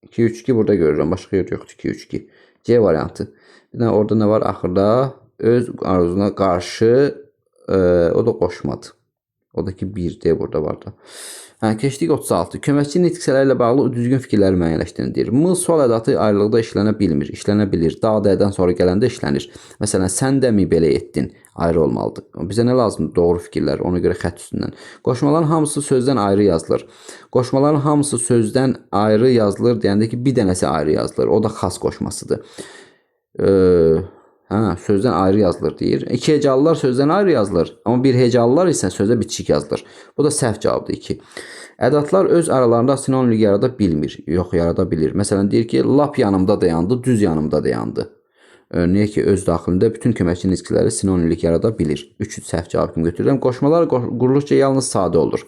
2, 3, 2 burada görürəm. Başqa yer yoxdur. 2, 3, 2. C variantı. Bir dənə orada nə var? Axırda öz arzuna qarşı o da qoşmadı. O da ki 1D burada var da. Hə, keçdik 36. Köməkçi nitq hissələri ilə bağlı düzgün fikirləri müəyyənləşdirin deyir. M sual ədatı ayrılıqda işlənə bilmir. İşlənə bilir. Da dədən sonra gələndə işlənir. Məsələn, sən də mi belə etdin? Ayrı olmalıdır. Bizə nə lazımdır? Doğru fikirlər. Ona görə xətt üstündən. Qoşmaların hamısı sözdən ayrı yazılır. Qoşmaların hamısı sözdən ayrı yazılır deyəndə ki, bir dənəsi ayrı yazılır. O da xas qoşmasıdır. Hə, sözdən ayrı yazılır deyir. İki hecalılar sözdən ayrı yazılır. Amma bir hecalılar isə sözə bitişik yazılır. Bu da səhv cavabdır 2. Ədatlar öz aralarında sinonimlik yarada bilmir. Yox, yarada bilir. Məsələn, deyir ki, lap yanımda dayandı, düz yanımda dayandı. Niyə ki, öz daxilində bütün köməkçi nitqləri sinonimlik yarada bilir. 3 səhv cavab kimi götürürəm. Qoşmalar quruluşca yalnız sadə olur.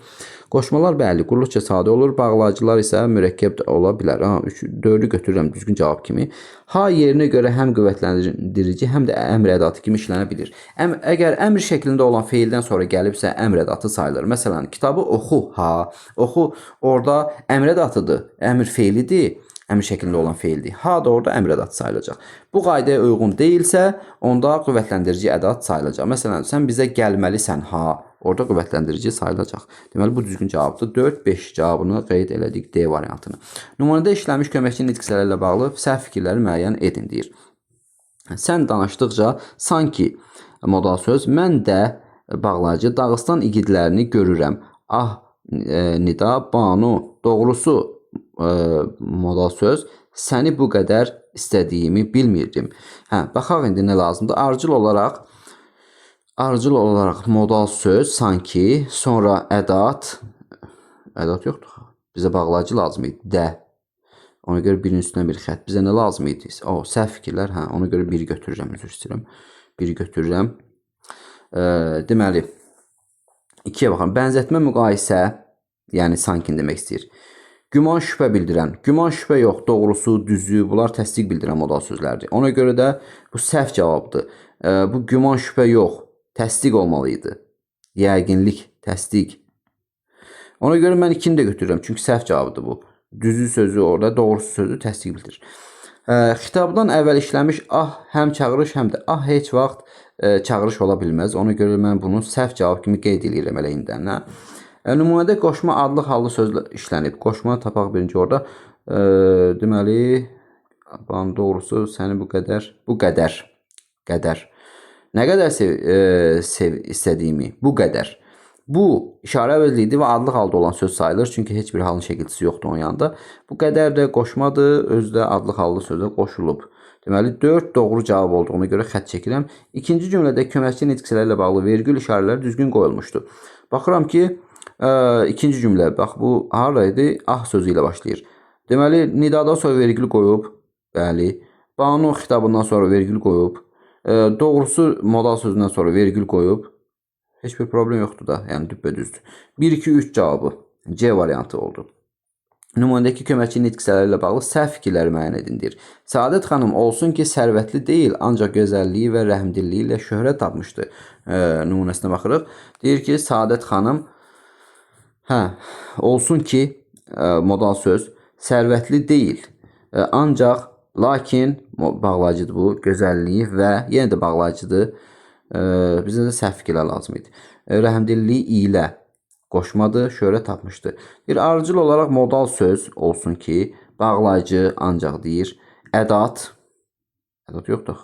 Qoşmalar bəli, quruluşca sadə olur. Bağlayıcılar isə mürəkkəb də ola bilər. Ha, 3, 4-ü götürürəm düzgün cavab kimi. Ha yerinə görə həm qüvvətləndirici, həm də əmr ədatı kimi işlənə bilir. Əgər əmr şəklində olan feildən sonra gəlibsə, əmr ədatı sayılır. Məsələn, kitabı oxu, ha, oxu orada əmr ədatıdır, əmr feilidir. Əmr şəklində olan feildir. Ha da orada əmr ədatı sayılacaq. Bu qaydaya uyğun deyilsə, onda qüvvətləndirici ədat sayılacaq. Məsələn, sən bizə gəlməlisən, ha, orada qüvvətləndirici sayılacaq. Deməli, bu düzgün cavabdır. 4, 5 cavabını qeyd elədik D variantını. Nümunədə işlənmiş köməkçi nitq hissələri ilə bağlı səhv fikirləri müəyyən edin deyir. Sən danışdıqca sanki modal söz, mən də bağlayıcı Dağıstan igidlərini görürəm. Ah, nida, banu, doğrusu modal söz, səni bu qədər istədiyimi bilmirdim. Hə, baxaq indi nə lazımdır. Ardıcıl olaraq modal söz sanki, sonra ədat, ədat yoxdur. Bizə bağlayıcı lazım idi. Də. Ona görə birinin üstünə bir xətt. Bizə nə lazım idi? O, səhv fikirlər. Hə, ona görə biri götürürəm, üzr istəyirəm. Biri götürürəm. Deməli, 2-yə baxalım. Bənzətmə, müqayisə, yəni sanki demək istəyir. Güman, şübhə bildirən. Güman, şübhə yox, doğrusu, düzü, bunlar təsdiq bildirən modal sözlərdir. Ona görə də bu səhv cavabdır. Bu güman, şübhə yox, təsdiq olmalı idi. Yəqinlik, təsdiq. Ona görə mən 2-ni də götürürəm, çünki səhv cavabdır bu. Düzü sözü orada, doğrusu sözü təsdiq bildirir. Xitabdan əvvəl işlənmiş ah həm çağırış, həm də ah heç vaxt çağırış ola bilməz. Ona görə mən bunu səhv cavab kimi qeyd eləyirəm elə indidən. Hə? Nümunədə qoşma adlı hallı sözlə işlənib. Qoşma tapaq birinci orada. Deməli, doğrusu səni bu qədər, bu qədər, qədər. Nə qədər istədiyimi, bu qədər. Bu işarə əvəzliyidir və adlıq halda olan söz sayılır. Çünki heç bir halın şəkilçisi yoxdur onun yanında. Bu qədər də qoşmadır, özü də adlıq hallı sözə qoşulub. Deməli, 4 doğru cavab olduğuna görə xətt çəkirəm. İkinci cümlədə köməkçi nitq hissələri ilə bağlı vergül işarələri düzgün qoyulmuşdu. Baxıram ki, ikinci cümlə, bax bu harada idi? Ah sözü ilə başlayır. Deməli, nidadan sonra vergül qoyub, bəli. Banu xitabından sonra vergül qoyub. Doğrusu modal sözündən sonra vergül qoyub. Heç bir problem yoxdur da, yəni düppədüzdür. 1, 2, 3 cavabı C variantı oldu. Nümunədəki köməkçi nitq hissələri ilə bağlı səhv fikirləri müəyyən edin deyir. Səadət xanım olsun ki, sərvətli deyil, ancaq gözəlliyi və rəhmdilliyi ilə şöhrət tapmışdı. Nümunəsinə baxırıq. Deyir ki, Səadət xanım, hə, olsun ki, modal söz, sərvətli deyil, ancaq, lakin, bağlayıcıdır bu, gözəlliyi və yenə də bağlayıcıdır. Bizə də səhv fikirlər lazım idi. Rəhmdilliyi ilə qoşmadır, şöhrət tapmışdı. Bir ardıcıl olaraq modal söz olsun ki, bağlayıcı ancaq deyir. Ədat, ədat yoxdur.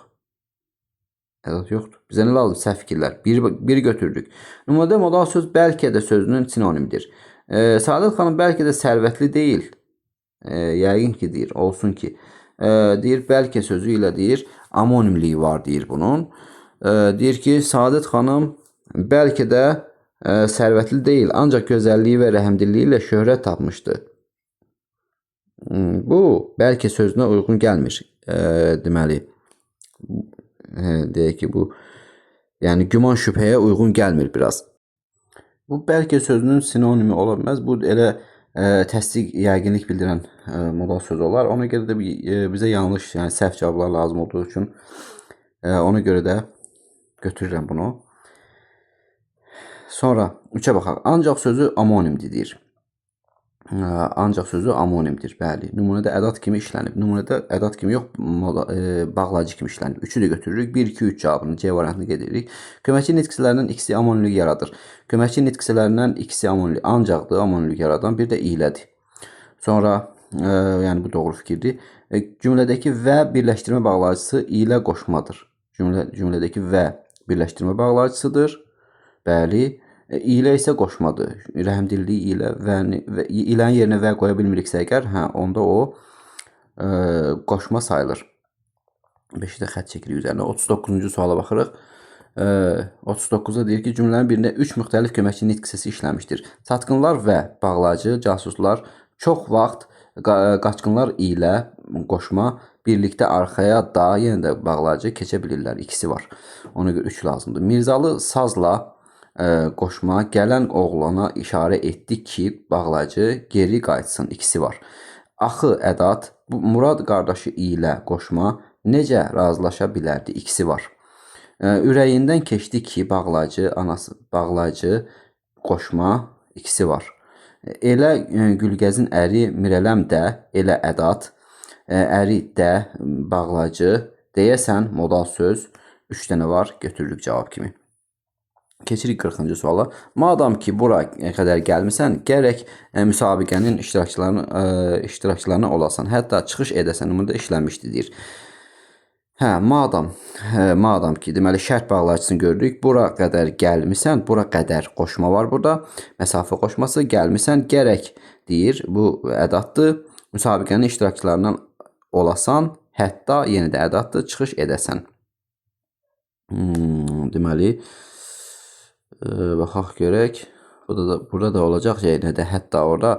Ədat yoxdur. Bizə nə lazım? Səhv fikirlər. Bir götürdük. Nümunədə modal söz bəlkə də sözünün sinonimidir. Səadət xanım bəlkə də sərvətli deyil. Yəqin ki deyir, olsun ki. Deyir, bəlkə sözü ilə deyir, amonimliyi var deyir bunun. Deyir ki, Səadət xanım bəlkə də sərvətli deyil, ancaq gözəlliyi və rəhmdilliyi ilə şöhrət tapmışdı. Bu, bəlkə sözünə uyğun gəlmir. Deməli, deyək ki, bu, yəni güman şübhəyə uyğun gəlmir biraz. Bu, bəlkə sözünün sinonimi ola bilməz. Bu, elə təsdiq, yəqinlik bildirən modal söz olar. Ona görə də bizə yanlış, yəni səhv cavablar lazım olduğu üçün ona görə də götürürəm bunu. Sonra 3-ə baxaq. Ancaq sözü amonimdir deyir. Ancaq sözü amonimdir. Bəli. Nümunədə ədat kimi işlənib. Nümunədə ədat kimi yox, bağlayıcı kimi işlənib. 3-ü də götürürük. 1, 2, 3 cavabını C variantını qeyd edirik. Köməkçi nitq hissələrindən ikisi amonimlik yaradır. Köməkçi nitq hissələrindən ikisi amonimlik. Ancaqdır amonimlik yaradan, bir də ilədir. Sonra, yəni bu doğru fikirdir. Cümlədəki və birləşdirmə bağlayıcısı ilə qoşmadır. Cümlədəki və birləşdirmə bağlayıcısıdır. Bəli. İlə isə qoşmadır. Rəhmdillik ilə və ilənin yerinə və qoya bilmiriksə əgər, hə, onda o qoşma sayılır. 5-i də xətt çəkirik üzərinə. 39-cu suala baxırıq. 39-da deyir ki, cümlənin birində 3 müxtəlif köməkçi nitq hissəsi işlənmişdir. Satqınlar və bağlayıcı, casuslar çox vaxt qaçqınlar ilə qoşma birlikdə arxaya da yenə də bağlayıcı keçə bilirlər. İkisi var. Ona görə 3 lazımdır. Mirzalı sazla qoşma gələn oğlana işarə etdi ki, bağlayıcı geri qayıtsın. İkisi var. Axı ədat bu Murad qardaşı ilə qoşma necə razılaşa bilərdi? İkisi var. Ürəyindən keçdi ki, bağlayıcı anası bağlayıcı qoşma ikisi var. Elə Gülgəzin əri Mirələm də elə ədat, əri də bağlayıcı deyəsən modal söz 3 dənə var, götürürük cavab kimi. Keçirik 40-cı suala. Madam ki bura qədər gəlmisən, gərək müsabiqənin iştirakçılarına olasan, hətta çıxış edəsən, burada işlənmişdi deyir. Hə, madam ki, deməli şərt bağlayıcısını gördük. Bura qədər gəlmisən, bura qədər qoşma var burada. Məsafə qoşması, gəlmisən, gərək deyir. Bu ədatdır. Müsabiqənin iştirakçılarından olasan, hətta yenə də ədatdır, çıxış edəsən. Deməli, baxaq görək. Burada da olacaq yenə də hətta orada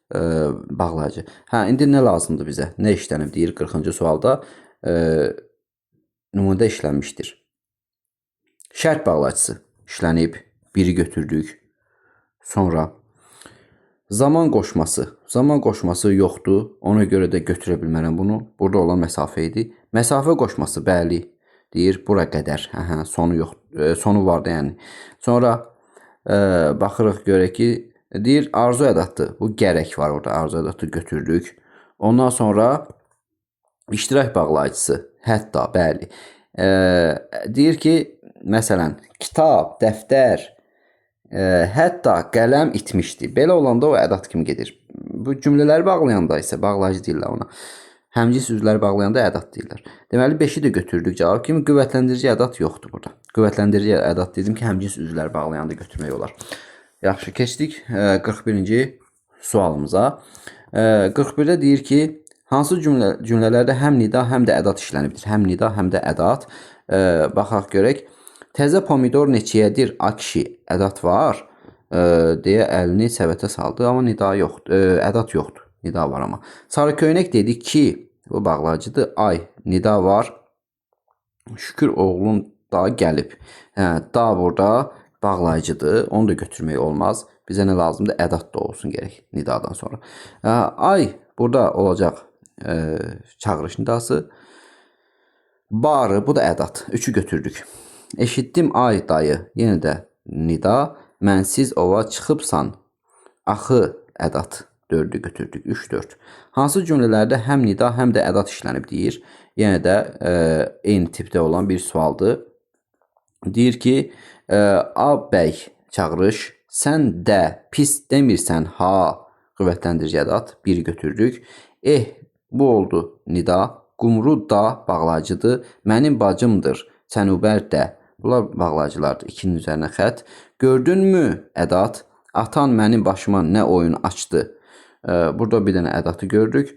bağlayıcı. Hə, indi nə lazımdır bizə? Nə işlənib deyir 40-cı sualda. Nümunədə işlənmişdir. Şərt bağlayıcısı işlənib. Biri götürdük. Sonra zaman qoşması. Zaman qoşması yoxdur. Ona görə də götürə bilmərəm bunu. Burada olan məsafə idi. Məsafə qoşması bəli deyir bura qədər. Hə, sonu yox, sonu vardı yəni. Sonra baxırıq görək ki, deyir arzu ədatdır. Bu gərək var orada. Arzu ədatı götürdük. Ondan sonra iştirak bağlayıcısı. Hətta bəli. Deyir ki, məsələn, kitab, dəftər, hətta qələm itmişdi. Belə olanda o ədat kimi gedir. Bu cümlələri bağlayanda isə bağlayıcı deyirlər ona. Həmcins üzvləri bağlayanda ədat deyirlər. Deməli 5-i də götürdük cavab kimi. Qüvvətlendirici ədat yoxdur burada. Qüvvətlendirici ədat dedim ki, həmcins üzvləri bağlayanda götürmək olar. Yaxşı, keçdik 41-ci sualımıza. 41-də deyir ki, hansı cümlələrdə həm nida, həm də ədat işlənibdir? Həm nida, həm də ədat. Baxaq görək. Təzə pomidor neçəyədir? A kişi, ədat var deyə əlini səbətə saldı. Amma nida yoxdur, ədat yoxdur. Nida var amma. Sarı köynək dedi ki, bu bağlayıcıdır. Ay, nida var. Şükür oğlun da gəlib. Hə, da burada bağlayıcıdır. Onu da götürmək olmaz. Bizə nə lazımdır? Ədat da olsun gərək nidadan sonra. Hə, ay, burada olacaq çağırış nidası. Barı, bu da ədat. 3-ü götürdük. Eşitdim ay dayı, yenə də nida. Mənsiz ova çıxıbsan. Axı, ədat. 4-ü götürdük. 3, 4. Hansı cümlələrdə həm nida, həm də ədat işlənib deyir. Yenə də eyni tipdə olan bir sualdır. Deyir ki, A bəy çağırış, sən də pis demirsən ha, qüvvətləndirici ədat. 1 götürdük. Bu oldu nida. Qumru da bağlayıcıdır. Mənim bacımdır. Sənubər də. Bunlar bağlayıcılardır. 2-nin üzərinə xətt. Gördünmü ədat? Atan mənim başıma nə oyun açdı? Burada bir dənə ədatı gördük.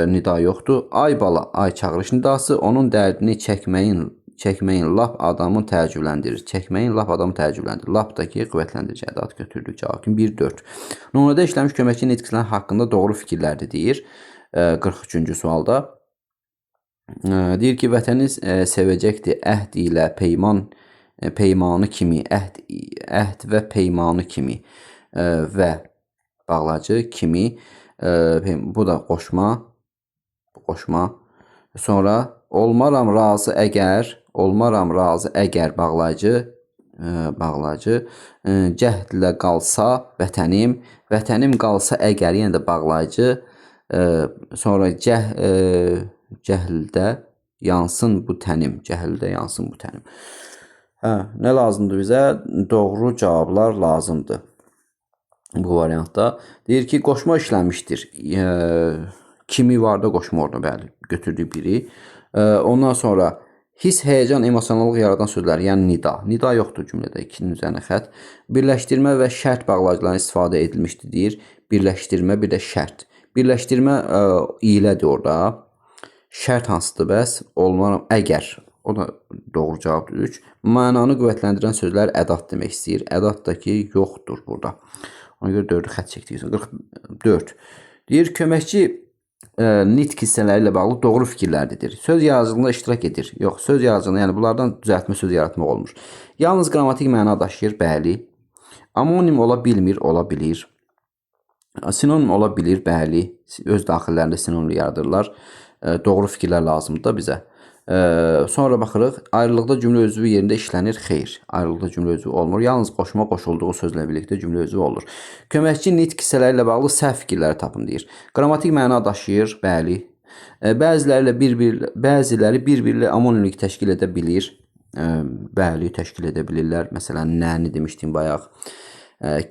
Nida yoxdur. Ay bala, ay çağırış nidası. Onun dərdini çəkməyin lap adamı təəccübləndirir. Çəkməyin lap adamı təəccübləndirir. Lapdakı qüvvətləndirici ədat götürdük. Cavab kimi 1, 4. Nümunədə işlənmiş köməkçi nitqlər haqqında doğru fikirlərdir deyir. 43-cü sualda. Deyir ki, vətəni sevəcəkdir əhd ilə peyman, peymanı kimi, əhd və peymanı kimi və bağlayıcı kimi, bu da qoşma, qoşma. Sonra olmaram razı əgər, olmaram razı əgər bağlayıcı, Bağlayıcı. Cəhdlə qalsa vətənim, vətənim qalsa əgər, yenə də bağlayıcı. Sonra cəhldə yansın bu tənim, cəhldə yansın bu tənim. Hə, nə lazımdır bizə? Doğru cavablar lazımdır. Bu variantda deyir ki, qoşma işlənmişdir. Kimi var da qoşma orada, bəli, götürdük biri. Ondan sonra his, həyəcan, emosionallıq yaradan sözlər, yəni nida. Nida yoxdur cümlədə, ikinin üzərinə xətt. Birləşdirmə və şərt bağlayıcılarından istifadə edilmişdir deyir. Birləşdirmə, bir də şərt. Birləşdirmə ilədir orada. Şərt hansıdır bəs? Olmaram əgər. O da doğru cavabdır. 3. Mənanı qüvvətləndirən sözlər ədat demək istəyir. Ədat da ki, yoxdur burada. Ona görə 4-ü xətt çəkdik. 44. Deyir, köməkçi nitq hissələri ilə bağlı doğru fikirlərdir. Söz yaradıcılığında iştirak edir. Yox, söz yaradıcılığında, yəni bunlardan düzəltmə söz yaratmaq olmur. Yalnız qrammatik məna daşıyır, bəli. Amonim ola bilmir, ola bilir. Sinonim ola bilir, bəli. Öz daxillərində sinonim yaradırlar. Doğru fikirlər lazımdır da bizə. Sonra baxırıq, ayrılıqda cümlə özvü yerində işlənir. Xeyr, ayrılıqda cümlə özvü olmur. Yalnız qoşma qoşulduğu sözlə birlikdə cümlə özvü olur. Köməkçi nitq hissələri ilə bağlı səhv fikirləri tapın deyir. Qrammatik məna daşıyır, bəli. Bəziləri bir-biri ilə amonimlik təşkil edə bilir. Bəli, təşkil edə bilirlər. Məsələn, nəni demişdim bayaq.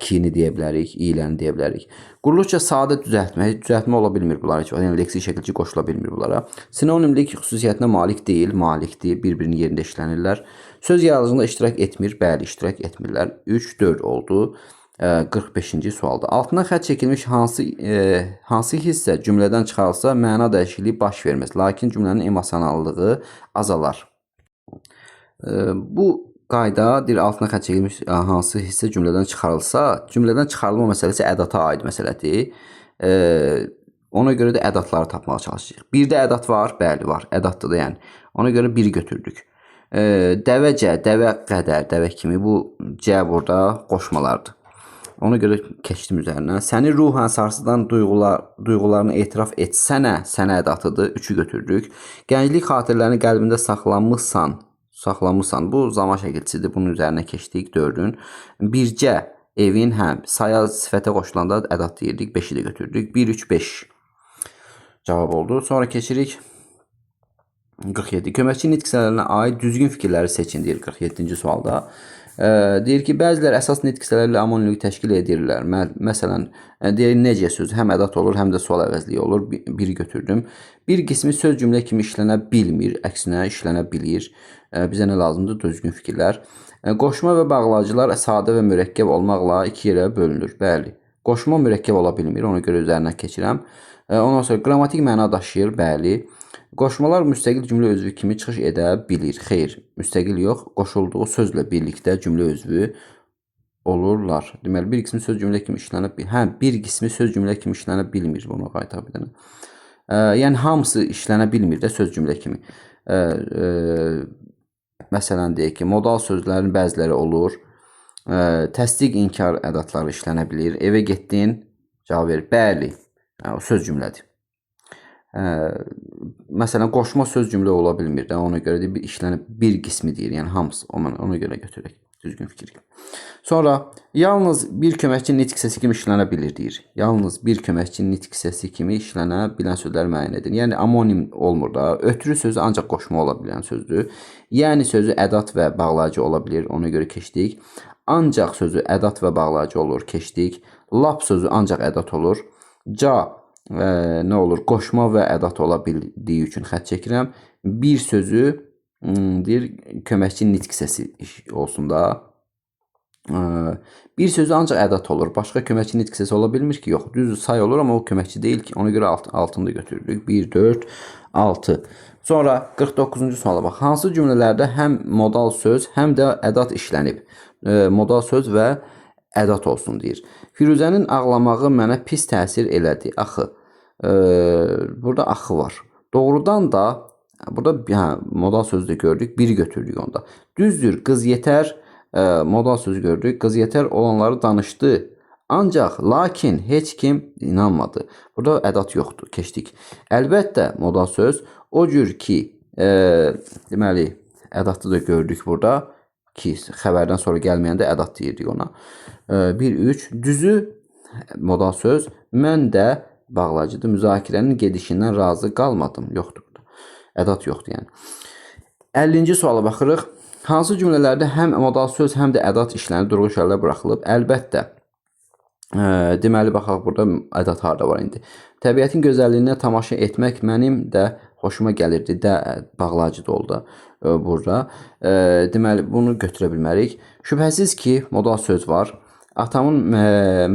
Kini deyə bilərik, iləni deyə bilərik. Quruluşca sadə düzəltmə, düzəltmə ola bilmir bunlar heç vaxt. Yəni leksik şəkilçi qoşula bilmir bunlara. Sinonimlik xüsusiyyətinə malik deyil, malikdir, bir-birinin yerində işlənirlər. Söz yaradıcılığında iştirak etmir, bəli, iştirak etmirlər. 3, 4 oldu. 45-ci sualda. Altına xətt çəkilmiş hansı hissə cümlədən çıxarılsa məna dəyişikliyi baş verməz, lakin cümlənin emosionallığı azalar. Bu qayda deyir, altına xətt çəkilmiş hansı hissə cümlədən çıxarılsa, cümlədən çıxarılma məsələsi ədata aid məsələdir. Ona görə də ədətləri tapmağa çalışacağıq. Birdə ədət var, bəli var, ədətdir də yəni. Ona görə biri götürdük. Dəvəcə, dəvə qədər, dəvə kimi, bu C burada qoşmalardır. Ona görə keçdim üzərindən. Səni ruhən sarsıdan duyğularını etiraf etsənə, sənə ədatıdır. 3-ü götürdük. Gənclik xatirələrini qəlbində saxlamışsan. Bu zaman şəkilçisidir. Bunun üzərinə keçdik 4-ün. Bircə evin, həm saya sifətə qoşulanda ədat deyirdik. 5-i də götürdük. 1, 3, 5 cavab oldu. Sonra keçirik 47. Köməkçi nitq hissələrinə aid düzgün fikirləri seçin deyir 47-ci sualda. Deyir ki, bəziləri əsas nitq hissələri ilə amonimlik təşkil edirlər. Məsələn, deyir necə sözü həm ədat olur, həm də sual əvəzliyi olur. Biri götürdüm. Bir qismi söz cümlə kimi işlənə bilmir, əksinə işlənə bilir. Bizə nə lazımdır? Düzgün fikirlər. Qoşma və bağlayıcılar sadə və mürəkkəb olmaqla iki yerə bölünür. Bəli. Qoşma mürəkkəb ola bilmir, ona görə üzərinə keçirəm. Ondan sonra qrammatik məna daşıyır, bəli. Qoşmalar müstəqil cümlə özvü kimi çıxış edə bilir. Xeyr, müstəqil yox, qoşulduğu sözlə birlikdə cümlə özvü olurlar. Deməli, bir qismi söz cümlə kimi işlənə bilir. Hə, bir qismi söz cümlə kimi işlənə bilmir. Bunu qayıtaq bir dənə. Yəni, hamısı işlənə bilmir də söz cümlə kimi. Məsələn, deyək ki, modal sözlərin bəziləri olur. Təsdiq, inkar ədatları işlənə bilir. Evə getdin, cavab verir. Bəli, o söz cümlədir. Məsələn, qoşma söz cümlə ola bilmir də, ona görə də bir işlənib bir qismi deyir, yəni hamısı, ona görə götürək. Düzgün fikir. Sonra yalnız bir köməkçi nitq hissəsi kimi işlənə bilir deyir. Yalnız bir köməkçi nitq hissəsi kimi işlənə bilən sözləri müəyyən edin. Yəni amonim olmur da. Ötürü sözü ancaq qoşma ola bilən sözdür. Yəni sözü ədat və bağlayıcı ola bilir, ona görə keçdik. Ancaq sözü ədat və bağlayıcı olur, keçdik. Lap sözü ancaq ədat olur. Ca nə olur? Qoşma və ədat ola bildiyi üçün xətt çəkirəm. Bir sözü deyir, köməkçi nitq hissəsi olsun da. Bir sözü ancaq ədat olur. Başqa köməkçi nitq hissəsi ola bilmir ki, yox. Düzdür, say olur, amma o köməkçi deyil ki. Ona görə altını da götürdük. 1, 4, 6. Sonra 49-cu suala bax. Hansı cümlələrdə həm modal söz, həm də ədat işlənib? Modal söz və ədat olsun deyir. Firuzənin ağlamağı mənə pis təsir elədi. Axı. Burada axı var. Doğrudan da burada modal sözü də gördük. Biri götürdük onda. Düzdür, qız yetər. Modal sözü gördük. Qız yetər olanları danışdı. Ancaq, lakin heç kim inanmadı. Burada ədat yoxdur. Keçdik. Əlbəttə, modal söz o cür ki, deməli, ədatı da gördük burada. Ki, xəbərdən sonra gəlməyəndə ədat deyirdik ona. 1, 3. Düzü modal söz. Mən də bağlayıcıdır. Müzakirənin gedişindən razı qalmadım. Yoxdur burada. Ədat yoxdur yəni. 50-ci suala baxırıq. Hansı cümlələrdə həm modal söz, həm də ədat işlənib, durğun işarələr buraxılıb? Əlbəttə. Deməli, baxaq burada ədat harda var indi. Təbiətin gözəlliyinə tamaşa etmək mənim də xoşuma gəlirdi. Də bağlayıcı da oldu burada. Deməli, bunu götürə bilmərik. Şübhəsiz ki, modal söz var. Atamın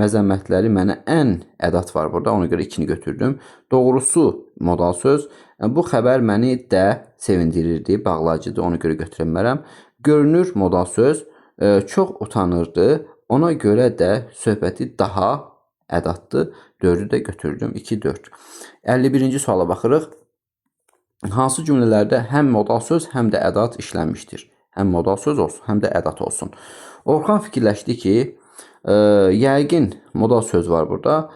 məzəmmətləri mənə ən ədat var burada. Ona görə 2-ni götürdüm. Doğrusu modal söz. Bu xəbər məni də sevindirirdi. Bağlayıcıdır. Ona görə götürə bilmərəm. Görünür modal söz. Çox utanırdı. Ona görə də söhbəti daha ədatdır. 4-ü də götürdüm. 2, 4. 51-ci suala baxırıq. Hansı cümlələrdə həm modal söz, həm də ədat işlənmişdir? Həm modal söz olsun, həm də ədat olsun. Orxan fikirləşdi ki, yəqin modal söz var burada.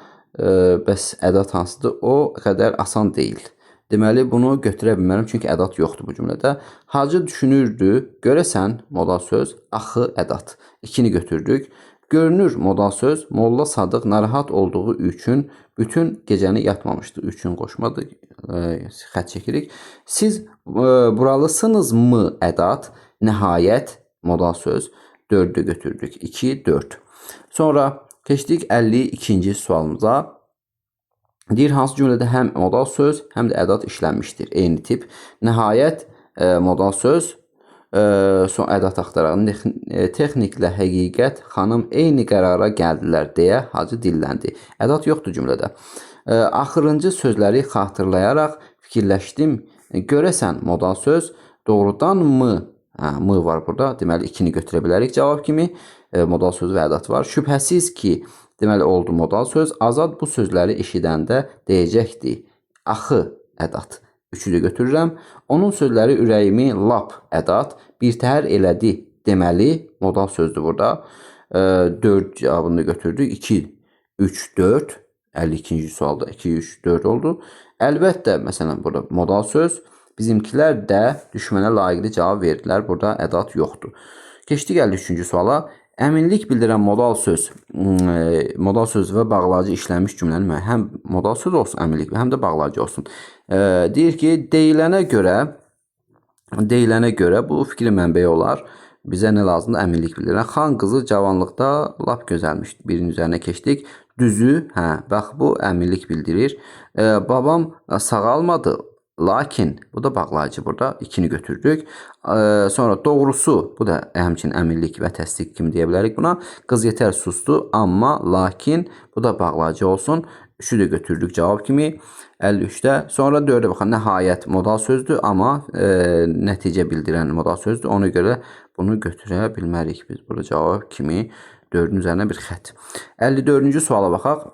Bəs ədat hansıdır? O qədər asan deyil. Deməli, bunu götürə bilmərəm, çünki ədat yoxdur bu cümlədə. Hacı düşünürdü, görəsən modal söz, axı ədat. 2-ni götürdük. Görünür modal söz, Molla Sadıq narahat olduğu üçün bütün gecəni yatmamışdı. Üçün qoşmadı, xətt çəkirik. Siz buralısınız mı ədat? Nəhayət modal söz. 4-ü götürdük. 2, 4. Sonra keçdik 52-ci sualımıza. Deyir, hansı cümlədə həm modal söz, həm də ədat işlənmişdir? Eyni tip. Nəhayət modal söz, son ədat axtaraq. Texniklə həqiqət xanım eyni qərara gəldilər deyə Hacı dilləndi. Ədat yoxdur cümlədə. Axırıncı sözləri xatırlayaraq fikirləşdim. Görəsən modal söz doğrudan mı? Hə, mı var burada. Deməli, 2-ni götürə bilərik cavab kimi. Modal söz və ədat var. Şübhəsiz ki, deməli, oldu modal söz. Azad bu sözləri eşidəndə deyəcəkdi. Axı ədat. 3-ü də götürürəm. Onun sözləri ürəyimi lap ədat birtəhər elədi deməli modal sözdür burada. 4 cavabını götürdük. 2, 3, 4. 52-ci sualda 2, 3, 4 oldu. Əlbəttə, məsələn, burada modal söz. Bizimkilər də düşmənə layiqli cavab verdilər. Burada ədat yoxdur. Keçdik 53-cü suala. Əminlik bildirən modal söz, modal söz və bağlayıcı işlənmiş cümlənin həm modal söz olsun, əminlik, həm də bağlayıcı olsun. Deyir ki, deyilənə görə bu fikrin mənbəyi olar. Bizə nə lazımdır? Əminlik bildirən. Xan qızı cavanlıqda lap gözəlmiş. Birinin üzərinə keçdik. Düzü, hə, bax bu əminlik bildirir. Babam sağalmadı. Lakin, bu da bağlayıcı burada. 2-ni götürdük. Sonra doğrusu, bu da həmçinin əminlik və təsdiq kimi deyə bilərik buna. Qız yetər sustu, amma lakin, bu da bağlayıcı olsun. 3-ü də götürdük cavab kimi. 53-də. Sonra 4-ə baxın. Nəhayət modal sözdür, amma nəticə bildirən modal sözdür. Ona görə bunu götürə bilmərik biz. Burada cavab kimi 4-ün üzərinə bir xətt. 54-cü suala baxaq.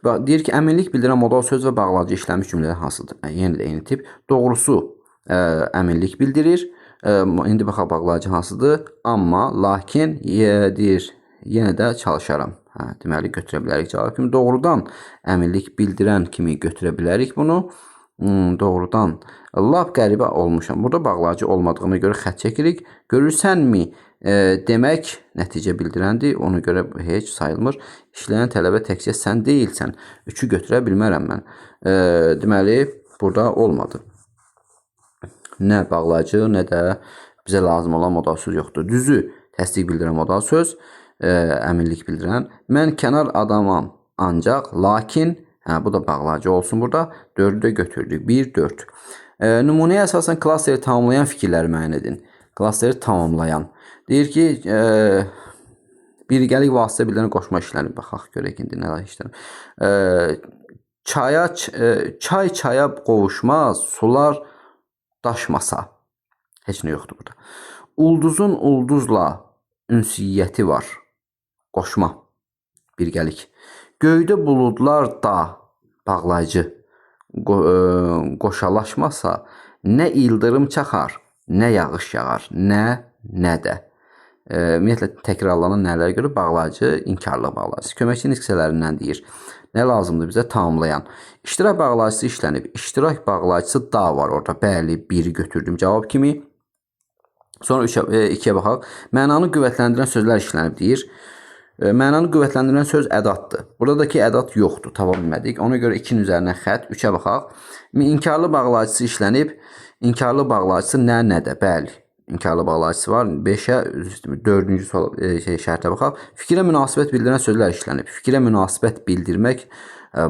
Deyir ki, əminlik bildirən modal söz və bağlayıcı işlənmiş cümlələr hansıdır? Yenə də eyni tip. Doğrusu əminlik bildirir. İndi baxaq bağlayıcı hansıdır? Amma, lakin deyir, yenə də çalışaram. Hə, deməli, götürə bilərik cavab kimi. Doğrudan əminlik bildirən kimi götürə bilərik bunu. Doğrudan. Lap qəribə olmuşam. Burada bağlayıcı olmadığına görə xətt çəkirik. Görürsənmi? Demək nəticə bildirəndir. Ona görə heç sayılmır. İşləyən tələbə təkcə sən deyilsən. 3-ü götürə bilmərəm mən. Deməli, burada olmadı. Nə bağlayıcı, nə də bizə lazım olan modal söz yoxdur. Düzü təsdiq bildirən modal söz, əminlik bildirən. Mən kənar adamam ancaq, lakin, hə, bu da bağlayıcı olsun burada. 4-ü də götürdük. 1, 4. Nümunəyə əsasən klasteri tamamlayan fikirləri müəyyən edin. Klasteri tamamlayan. Deyir ki, birgəlik vasitə bildirən qoşma işlənib. Baxaq, görək indi nələr işlənib. Çay çaya qovuşmaz, sular daşmasa. Heç nə yoxdur burada. Ulduzun ulduzla ünsiyyəti var. Qoşma. Birgəlik. Göydə buludlar da bağlayıcı qoşalaşmasa, nə ildırım çaxar, nə yağış yağar, nə də. Ümumiyyətlə, təkrarlanan nələrə görə bağlayıcı, inkarlıq bağlayıcısı. Köməkçi hissələrindən deyir. Nə lazımdır bizə? Tamamlayan. İştirak bağlayıcısı işlənib. İştirak bağlayıcısı da var orada. Bəli, 1-i götürdüm cavab kimi. Sonra 2-yə baxaq. Mənanı qüvvətləndirən sözlər işlənib deyir. Mənanı qüvvətləndirən söz ədaddır. Burada da ki, ədad yoxdur, tapa bilmədik. Ona görə 2-nin üzərinə xətt, 3-ə baxaq. İnkarlı bağlayıcısı işlənib. İnkarlı bağlayıcısı nə, nədə? Bəli, inkarlı bağlayıcısı var. 5-ə, 4-cü şərtə baxaq. Fikrə münasibət bildirən sözlər işlənib. Fikrə münasibət bildirmək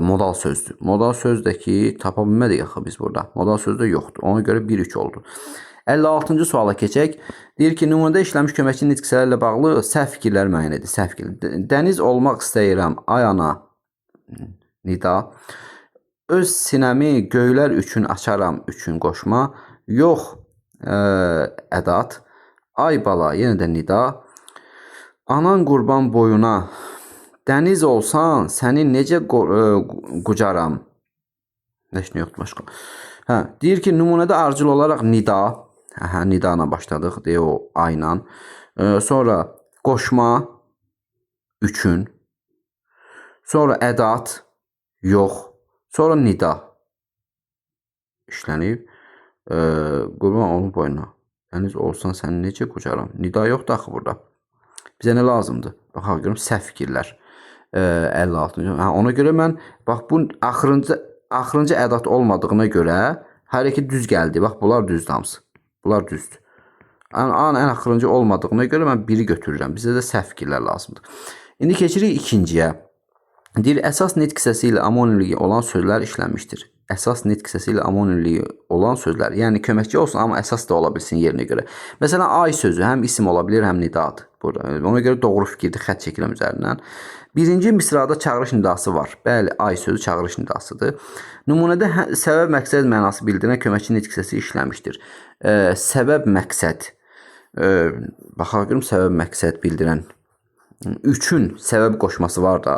modal sözdür. Modal söz də ki, tapa bilmədik axı biz burada. Modal söz də yoxdur. Ona görə 1-3 oldu. 56-cı suala keçək. Deyir ki, nümunədə işlənmiş köməkçi nitq hissələri ilə bağlı səhv fikirləri müəyyən edin. Səhv fikir. Dəniz olmaq istəyirəm, ay ana, nida. Öz sinəmi göylər üçün açaram, üçün qoşma. Yox, ədad. Ay bala, yenə də nida. Anan qurban boyuna. Dəniz olsan, səni necə qucaram? Heç nə yoxdur başqa. Hə, deyir ki, nümunədə ardıcıl olaraq nida. Hə, nida ilə başladıq, deyə o ayla. Sonra qoşma üçün. Sonra ədad, yox. Sonra nida işlənib. Qurban olum boyuna. Dəniz olsan səni necə qucaram? Nida yoxdur axı burada. Bizə nə lazımdır? Baxaq görüm, səhv fikirlər. 56-cı. Hə, ona görə mən bax bu axırıncı ədad olmadığına görə hələ ki düz gəldi. Bax bunlar düzdür hamısı. Bunlar düzdür. Ən axırıncı olmadığına görə mən biri götürürəm. Bizə də səhv fikirlər lazımdır. İndi keçirik ikinciyə. Deyir, əsas nitq hissəsi ilə amonimliyi olan sözlər işlənmişdir. Əsas nitq hissəsi ilə amonimliyi olan sözlər, yəni köməkçi olsun, amma əsas da ola bilsin yerinə görə. Məsələn, ay sözü həm isim ola bilir, həm nidadır. Burada. Ona görə doğru fikirdir, xətt çəkirəm üzərindən. Birinci misrada çağırış nidası var. Bəli, ay sözü çağırış nidasıdır. Nümunədə səbəb məqsəd mənası bildirən köməkçi nitq hissəsi işlənmişdir. Səbəb məqsəd. Baxaq görüm, səbəb məqsəd bildirən. Üçün səbəb qoşması var da.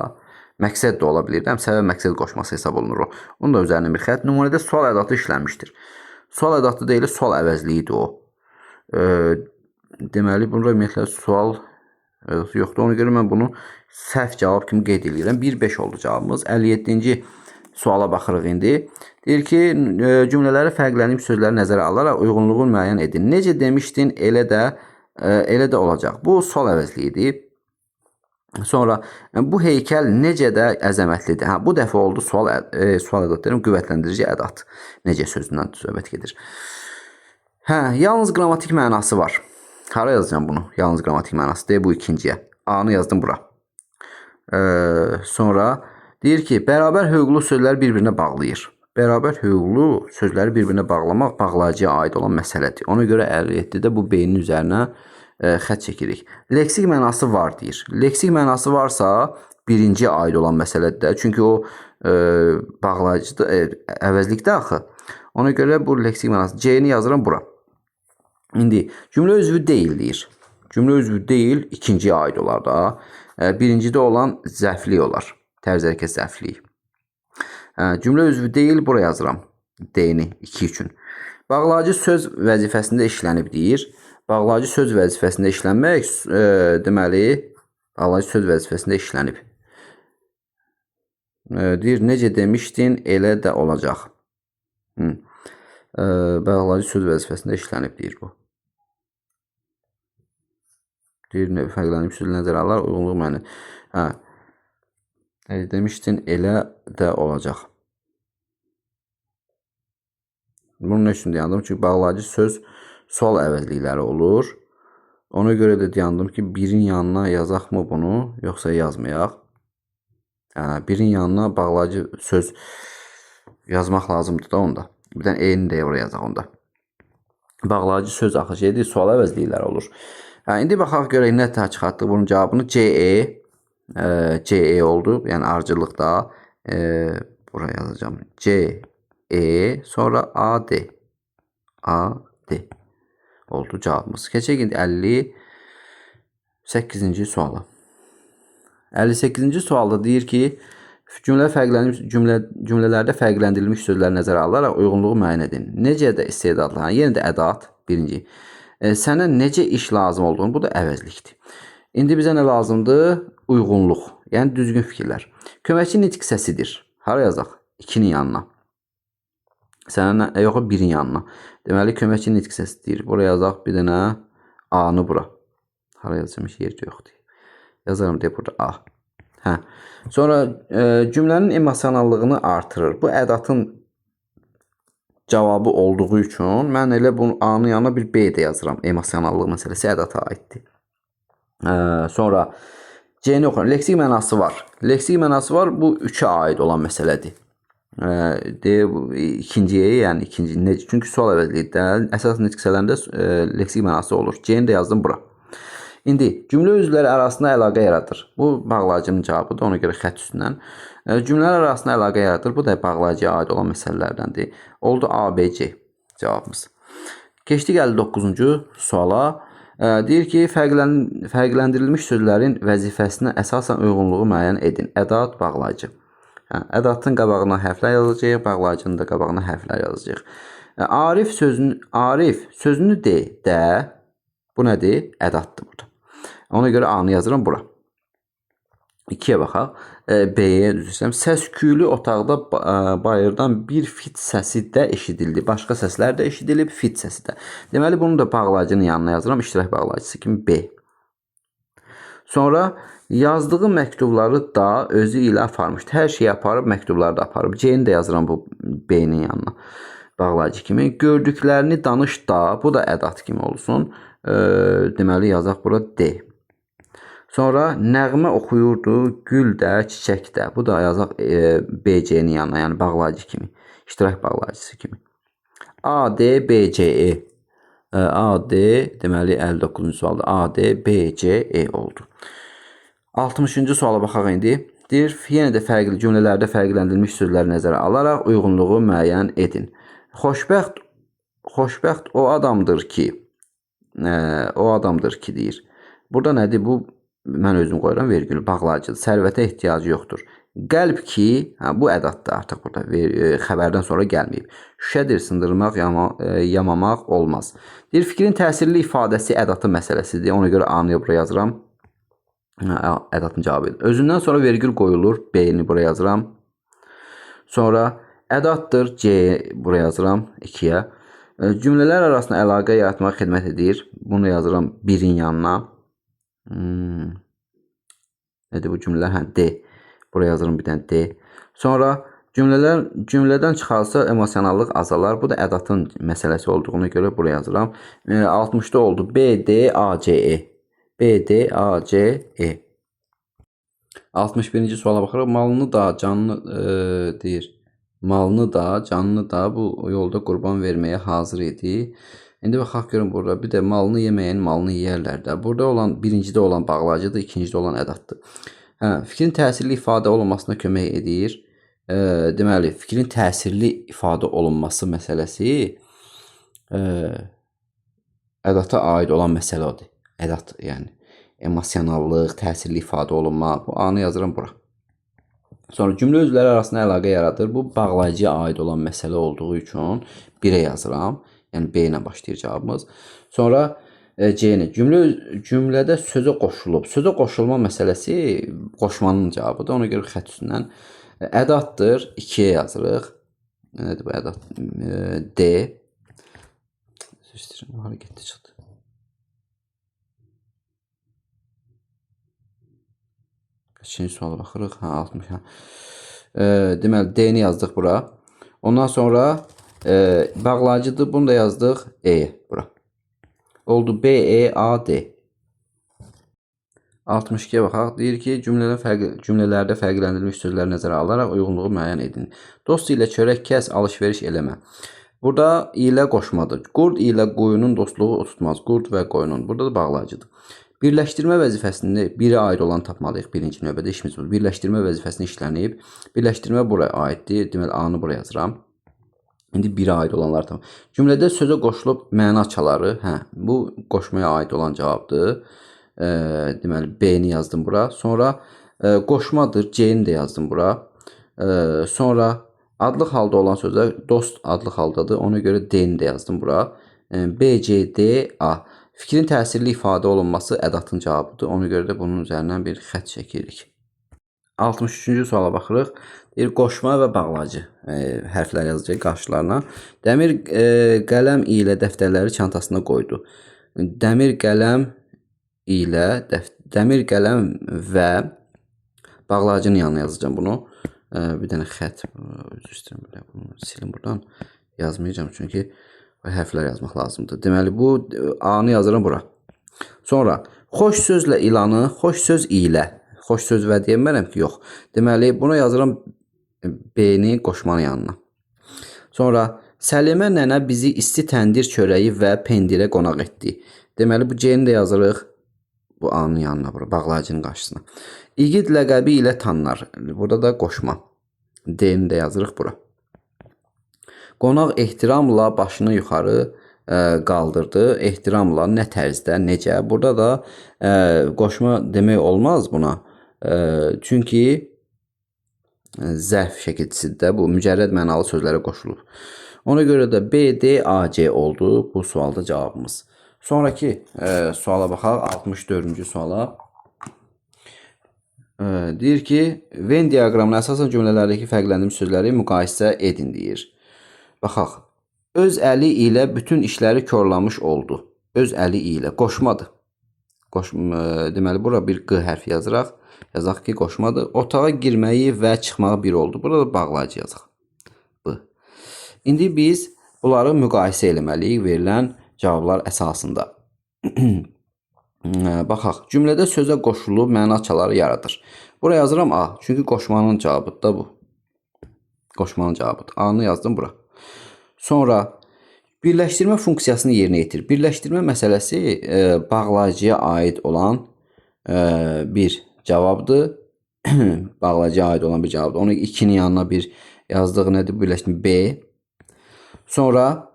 Məqsəd də ola bilir. Həm səbəb məqsəd qoşması hesab olunur o. Onun da üzərinə bir xətt. Nümunədə sual ədatı işlənmişdir. Sual ədatı deyil, sual əvəzliyidir o. Deməli, burada ümumiyyətlə sual ədatı yoxdur. Ona görə mən bunu səhv cavab kimi qeyd edirəm. 1-5 oldu cavabımız. 57-ci suala baxırıq indi. Deyir ki, cümlələri fərqlənmiş sözləri nəzərə alaraq uyğunluğu müəyyən edin. Necə demişdin, elə də olacaq. Bu sual əvəzliyidir. Sonra bu heykəl necə də əzəmətlidir. Hə, bu dəfə oldu sual ədat deyirəm, qüvvətləndirici ədat. Necə sözündən söhbət gedir. Hə, yalnız qrammatik mənası var. Hara yazacağam bunu? Yalnız qrammatik mənası deyir bu ikinciyə. A-nı yazdım bura. Sonra deyir ki, bərabər hüquqlu sözləri bir-birinə bağlayır. Bərabər hüquqlu sözləri bir-birinə bağlamaq bağlayıcıya aid olan məsələdir. Ona görə 57-də bu B-nin üzərinə xətt çəkirik. Leksik mənası var deyir. Leksik mənası varsa birinciyə aid olan məsələdir də. Çünki o bağlayıcıdır, əvəzlikdir axı. Ona görə bu leksik mənası. C-ni yazıram bura. İndi cümlə üzvü deyil deyir. Cümlə üzvü deyil, ikinciyə aid olar da. Birincidə olan zərflik olar. Tərz hərəkət zərfliyi. Cümlə üzvü deyil, bura yazıram. D-ni 2 üçün. Bağlayıcı söz vəzifəsində işlənib deyir. Bağlayıcı söz vəzifəsində işlənmək, deməli, bağlayıcı söz vəzifəsində işlənib. Deyir, necə demişdin, elə də olacaq. Bağlayıcı söz vəzifəsində işlənib, deyir bu. Deyir, fərqlənmiş sözlə nəzərə alaraq uyğunluq məni. Hə. Demişdin, elə də olacaq. Bunun nə üçün dayandım? Çünki bağlayıcı söz sual əvəzlikləri olur. Ona görə də dayandım ki, birin yanına yazaq mı bunu, yoxsa yazmayaq. Hə, birin yanına bağlayıcı söz yazmaq lazımdır da onda. Bir dənə E-ni də oraya yazaq onda. Bağlayıcı söz axı şeydir, sual əvəzlikləri olur. Hə, indi baxaq görək nə çıxartdıq bunun cavabını. CE, CE oldu. Yəni ardıcıllıqda buraya yazacağım. C, E, sonra A, D. A, D oldu cavabımız. Keçək indi 58-ci suala. 58-ci sualda deyir ki, cümlələrdə fərqləndirilmiş sözləri nəzərə alaraq uyğunluğu müəyyən edin. Necə də istedadlı, hə, yenə də ədat, birinci. Sənə necə iş lazım olduğunu, bu da əvəzlikdir. İndi bizə nə lazımdır? Uyğunluq, yəni düzgün fikirlər. Köməkçi nitq hissəsidir. Hara yazaq? 2-nin yanına. Sənə nə? Yox, 1-in yanına. Deməli, köməkçi nitq hissəsi deyir. Buraya yazaq bir dənə A-nı bura. Hara yazacağım, heç yer yoxdur. Yazaram deyə burada A. Hə. Sonra cümlənin emosionallığını artırır. Bu ədatın cavabı olduğu üçün mən elə bunu A-nın yanına bir B də yazıram. Emosionallıq məsələsi ədata aiddir. Sonra C-ni oxuyuram. Leksik mənası var. Leksik mənası var. Bu 3-ə aid olan məsələdir. İkinciyə, yəni ikinci, çünki sual əvəzləyir. Əsas nitq hissələrində leksik mənası olur. C-ni də yazdım bura. İndi cümlə üzvləri arasında əlaqə yaradır. Bu bağlayıcının cavabıdır. Ona görə xətt üstündən. Cümlələr arasında əlaqə yaradır. Bu da bağlayıcıya aid olan məsələlərdəndir. Oldu A, B, C cavabımız. Keçdik 59-cu suala. Deyir ki, fərqləndirilmiş sözlərin vəzifəsinə əsasən uyğunluğu müəyyən edin. Ədat, bağlayıcı. Ədatın qabağına hərflər yazacağıq, bağlayıcının da qabağına hərflər yazacağıq. Arif sözünü de, də, bu nədir? Ədatdır burada. Ona görə A-nı yazıram bura. 2-yə baxaq. B-yə düz istəyirəm. Səs-küylü otaqda bayırdan bir fit səsi də eşidildi. Başqa səslər də eşidilib, fit səsi də. Deməli, bunu da bağlayıcının yanına yazıram. İştirak bağlayıcısı kimi B. Sonra yazdığı məktubları da özü ilə aparmışdı. Hər şeyi aparıb, məktubları da aparıb. C-ni də yazıram bu B-nin yanına. Bağlayıcı kimi. Gördüklərini danış da, bu da ədat kimi olsun. Deməli, yazaq bura D. Sonra nəğmə oxuyurdu, gül də, çiçək də. Bu da yazaq B, C-nin yanına, yəni bağlayıcı kimi. İştirak bağlayıcısı kimi. A, D, B, C, E. A, D, deməli 59-cu sualda A, D, B, C, E oldu. 60-cı suala baxaq indi. Deyir, yenə də fərqli cümlələrdə fərqləndirilmiş sözləri nəzərə alaraq uyğunluğu müəyyən edin. Xoşbəxt o adamdır ki, o adamdır ki deyir. Burada nədir? Bu mən özüm qoyuram vergülü, bağlayıcıdır. Sərvətə ehtiyacı yoxdur. Qəlb ki, hə, bu ədaddır artıq burada xəbərdən sonra gəlməyib. Şüşədir, sındırmaq, yamamaq olmaz. Deyir, fikrin təsirli ifadəsi ədatın məsələsidir. Ona görə A-nı bura yazıram. Ədatın cavabıdır. Özündən sonra vergül qoyulur. B-ni bura yazıram. Sonra ədatdır. C bura yazıram 2-yə. Cümlələr arasında əlaqə yaratmağa xidmət edir. Bunu yazıram 1-in yanına. Nədir bu cümlələr? Hə, D. Buraya yazıram bir dənə D. Sonra cümlədən çıxarsa emosionallıq azalar. Bu da ədatın məsələsi olduğuna görə buraya yazıram. 60-da oldu. B, D, A, C, E. B, D, A, C, E. 61-ci suala baxırıq. Malını da, canını deyir. Malını da, canını da bu yolda qurban verməyə hazır idi. İndi baxaq görün burada. Bir də malını yeməyən malını yeyərlər də. Burada olan, birincidə olan bağlayıcıdır, ikincidə olan ədatdır. Hə, fikrin təsirli ifadə olunmasına kömək edir. Deməli, fikrin təsirli ifadə olunması məsələsi ədata aid olan məsələ odur. Ədat, yəni emosionallıq, təsirli ifadə olunma. Bu A-nı yazıram bura. Sonra cümlə üzvləri arasında əlaqə yaradır. Bu bağlayıcıya aid olan məsələ olduğu üçün 1-ə yazıram. Yəni B ilə başlayır cavabımız. Sonra C-ni. Cümlədə sözə qoşulub. Sözə qoşulma məsələsi qoşmanın cavabıdır. Ona görə xətt üstündən ədatdır. 2-yə yazırıq. Nədir bu ədat? D. Üzr istəyirəm, hara getdi çıxdı. Kaçıncı suala baxırıq? Hə, 60. Hə. Deməli, D-ni yazdıq bura. Ondan sonra bağlayıcıdır. Bunu da yazdıq E bura. Oldu B, E, A, D. 62-yə baxaq. Deyir ki, cümlələrdə fərqləndirilmiş sözləri nəzərə alaraq uyğunluğu müəyyən edin. Dost ilə çörək kəs, alış-veriş eləmə. Burada ilə qoşmadır. Qurd ilə qoyunun dostluğu tutmaz. Qurd və qoyunun. Burada da bağlayıcıdır. Birləşdirmə vəzifəsini birə aid olan tapmalıyıq. Birinci növbədə işimiz budur. Birləşdirmə vəzifəsini işlənib. Birləşdirmə buraya aiddir. Deməli, A-nı buraya yazıram. İndi birə aid olanlar tamam. Cümlədə sözə qoşulub məna çaları. Hə, bu qoşmaya aid olan cavabdır. Deməli, B-ni yazdım bura. Sonra qoşmadır. C-ni də yazdım bura. Sonra adlıq halda olan sözlər dost adlıq haldadır. Ona görə D-ni də yazdım bura. B, C, D, A. Fikrin təsirli ifadə olunması ədatın cavabıdır. Ona görə də bunun üzərindən bir xətt çəkirik. 63-cü suala baxırıq. Deyir, qoşma və bağlayıcı hərflər yazacaq qarşılarına. Dəmir qələm ilə dəftərləri çantasına qoydu. Dəmir qələm ilə, dəmir qələm və bağlayıcının yanına yazacağam bunu. Bir dənə xətt, üzr istəyirəm, belə bunu silim buradan. Yazmayacağam çünki hərflər yazmaq lazımdır. Deməli, bu A-nı yazıram bura. Sonra xoş sözlə ilanı, xoş söz ilə. Xoş söz və deyə bilmərəm ki, yox. Deməli, buna yazıram B-ni qoşmanın yanına. Sonra Səlimə nənə bizi isti təndir çörəyi və pendirə qonaq etdi. Deməli, bu C-ni də yazırıq bu A-nın yanına, bura, bağlayıcının qarşısına. İgid ləqəbi ilə tanınar. Burada da qoşma. D-ni də yazırıq bura. Qonaq ehtiramla başını yuxarı qaldırdı. Ehtiramla nə tərzdə, necə? Burada da qoşma demək olmaz buna. Çünki zərf şəkilçisidir də, bu mücərrəd mənalı sözlərə qoşulub. Ona görə də B, D, A, C oldu bu sualda cavabımız. Sonraki suala baxaq, 64-cü suala. Deyir ki, Venn diaqramına əsasən cümlələrdəki fərqləndirilmiş sözləri müqayisə edin deyir. Baxaq. Öz əli ilə bütün işləri korlamış oldu. Öz əli ilə qoşmadır. Deməli, bura bir Q hərfi yazıraq. Yazaq ki, qoşmadır. Otağa girməyi və çıxmağı bir oldu. Burada da bağlayıcı yazaq. B. İndi biz bunları müqayisə eləməliyik verilən cavablar əsasında. Baxaq. Cümlədə sözə qoşulub məna çaları yaradır. Bura yazıram A. Çünki qoşmanın cavabıdır da bu. Qoşmanın cavabıdır. A-nı yazdım bura. Sonra birləşdirmə funksiyasını yerinə yetirir. Birləşdirmə məsələsi bağlayıcıya aid olan bir cavabdır. Bağlayıcıya aid olan bir cavabdır. Onu 2-nin yanına bir yazdığı nədir? Birləşdirmə B. Sonra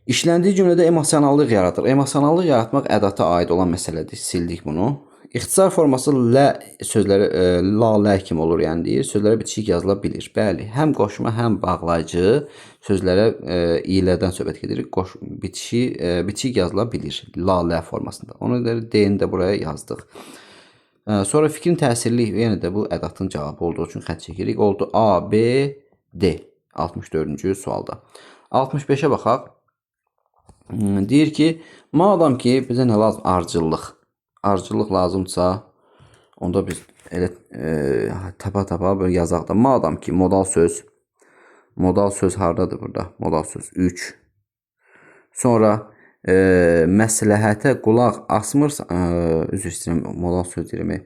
işləndiyi cümlədə emosionallıq yaradır. Emosionallıq yaratmaq ədata aid olan məsələdir. Sildik bunu. İxtisar forması lə sözləri la, lə kimi olur, yəni deyir. Sözlərə bitişik yazıla bilir. Bəli, həm qoşma, həm bağlayıcı sözlərə ilədən söhbət gedir. Bitişik yazıla bilir. La, lə formasında. Ona görə D-ni də buraya yazdıq. Sonra fikrin təsirli, yenə də bu ədatın cavabı olduğu üçün xətt çəkirik. Oldu A, B, D. 64-cü sualda. 65-ə baxaq. Deyir ki, madam ki, bizə nə lazım? Ardıcıllıq. Ardıcıllıq lazımdırsa, onda biz elə tapa-tapa böyle yazaq da. Madam ki, modal söz. Modal söz hardadır burada? Modal söz 3. Sonra məsləhətə qulaq asmırsa, üzr istəyirəm, modal söz deyirəm.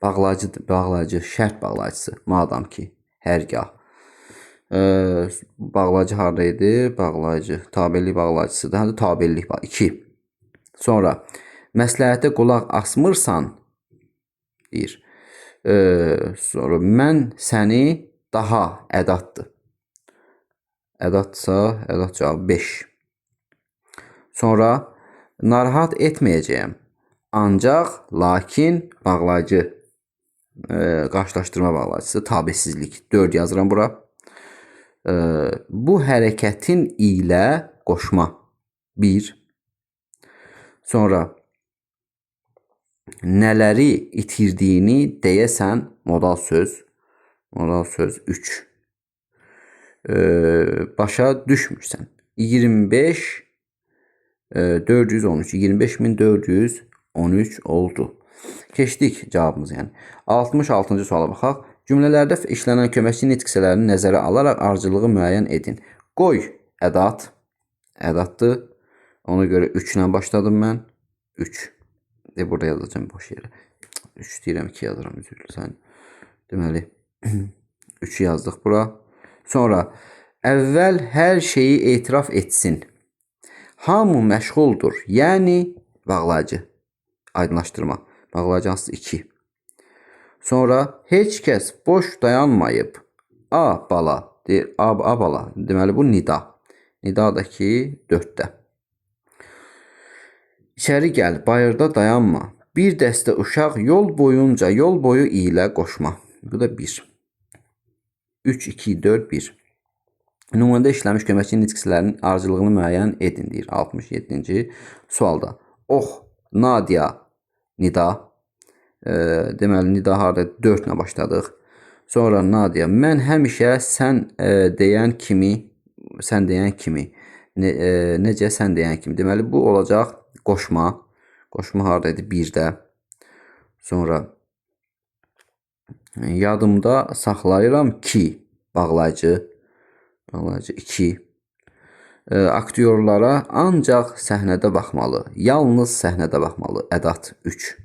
Bağlayıcı, bağlayıcı, şərt bağlayıcısı. Madam ki, hərgah. Bağlayıcı harda idi? Bağlayıcı, tabelik bağlayıcısıdır. Hə, tabelik 2. Sonra məsləhətə qulaq asmırsan deyir. Sonra mən səni daha ədatdır. Ədatsa, ədat cavabı 5. Sonra narahat etməyəcəyəm. Ancaq, lakin bağlayıcı, qarşılaşdırma bağlayıcısı, tabesizlik. 4 yazıram bura. Bu hərəkətin ilə qoşma 1. Sonra nələri itirdiyini deyəsən modal söz. Modal söz 3. Başa düşmürsən. 25 413. 25413 oldu. Keçdik cavabımız yəni. 66-cı suala baxaq. Cümlələrdə işlənən köməkçi nitq hissələrini nəzərə alaraq ardıcıllığı müəyyən edin. Qoy ədat. Ədatdır. Ona görə 3 ilə başladım mən. 3. Burada yazacağım boş yerə. 3 deyirəm, 2 yazıram, üzr istəyirəm. Deməli, 3-ü yazdıq bura. Sonra əvvəl hər şeyi etiraf etsin. Hamı məşğuldur. Yəni bağlayıcı. Aydınlaşdırma. Bağlayıcı hansıdır? 2. Sonra heç kəs boş dayanmayıb. A bala. Deyir, A bala. Deməli bu nida. Nida da ki 4-də. İçəri gəl, bayırda dayanma. Bir dəstə uşaq yol boyunca, yol boyu ilə qoşma. Bu da 1. 3, 2, 4, 1. Nümunədə işlənmiş köməkçi nitq hissələrinin ardıcıllığını müəyyən edin, deyir 67-ci sualda. Ox, Nadia, nida. Deməli, nida harada? 4 ilə başladıq. Sonra Nadia, mən həmişə sən deyən kimi, sən deyən kimi, necə sən deyən kimi. Deməli, bu olacaq Qoşma. Qoşma haradaydı? 1-də. Sonra yadımda saxlayıram ki, bağlayıcı. Bağlayıcı 2. Aktyorlara ancaq səhnədə baxmalı. Yalnız səhnədə baxmalı. Ədat 3.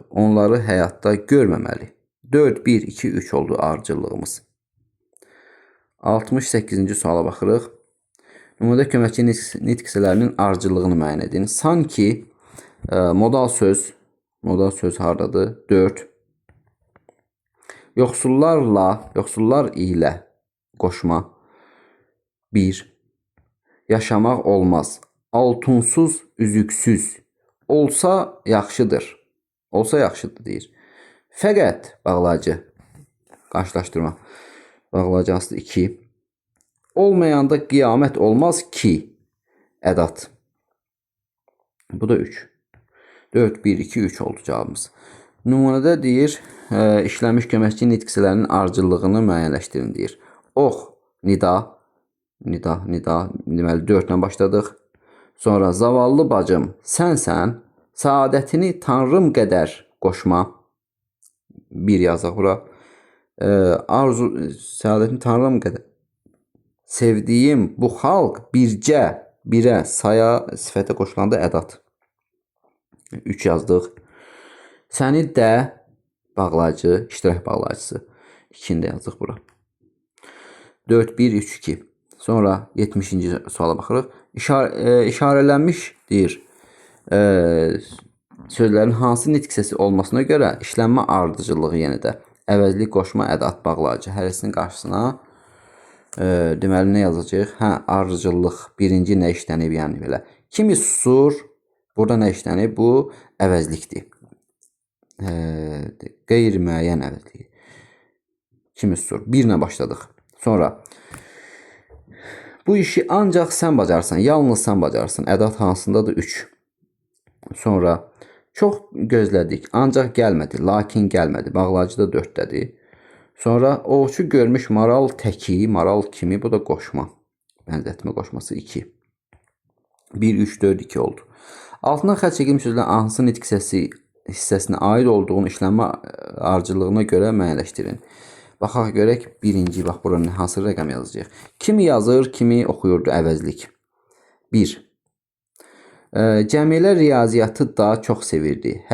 Onları həyatda görməməli. 4, 1, 2, 3 oldu ardıcıllığımız. 68-ci suala baxırıq. Nümunədə köməkçi nitq hissələrinin ardıcıllığını müəyyən edin. Sanki modal söz, modal söz hardadır? 4. Yoxsullarla, yoxsullar ilə qoşma 1. Yaşamaq olmaz. Altunsuz, üzüksüz. Olsa yaxşıdır. Olsa yaxşıdır deyir. Fəqət bağlayıcı. Qarşılaşdırma. Bağlayıcı hansıdır? 2. Olmayanda qiyamət olmaz ki. Ədat. Bu da 3. 4, 1, 2, 3 oldu cavabımız. Nümunədə deyir, işlənmiş köməkçi nitq hissələrinin ardıcıllığını müəyyənləşdirin deyir. Ox, nida, nida, nida, deməli 4 ilə başladıq. Sonra zavallı bacım, sənsən, saadətini tanrım qədər qoşma. 1 yazaq bura. Arzu, saadətini tanrım qədər. Sevdiyim bu xalq bircə, birə, saya, sifətə qoşulanda ədat. 3 yazdıq. Səni də bağlayıcı, iştirak bağlayıcısı. 2-ni də yazdıq bura. 4, 1, 3, 2. Sonra 70-ci suala baxırıq. İşarələnmiş deyir, sözlərin hansı nitq hissəsi olmasına görə işlənmə ardıcıllığı yenə də əvəzlik, qoşma, ədat, bağlayıcı. Hərəsinin qarşısına deməli nə yazacağıq? Hə, ardıcıllıq. Birinci nə işlənib, yəni belə. Kimi susur? Burada nə işlənib? Bu əvəzlikdir. Qeyri-müəyyən əvəzlik. Kimi susur? 1 ilə başladıq. Sonra bu işi ancaq sən bacarsan, yalnız sən bacarsan. Ədat hansındadır? 3. Sonra çox gözlədik, ancaq gəlmədi, lakin gəlmədi. Bağlayıcı da 4-dədir. Sonra ovçu görmüş maral təki, maral kimi, bu da qoşma. Bənzətmə qoşması 2. 1, 3, 4, 2 oldu. Altından xətt çəkilmiş sözlərin hansı nitq hissəsinə aid olduğunu işlənmə ardıcıllığına görə müəyyənləşdirin. Baxaq görək, birinci, bax bura hansı rəqəm yazacağıq. Kimi yazır, kimi oxuyurdu əvəzlik. 1. Cəmilə riyaziyyatı da çox sevirdi.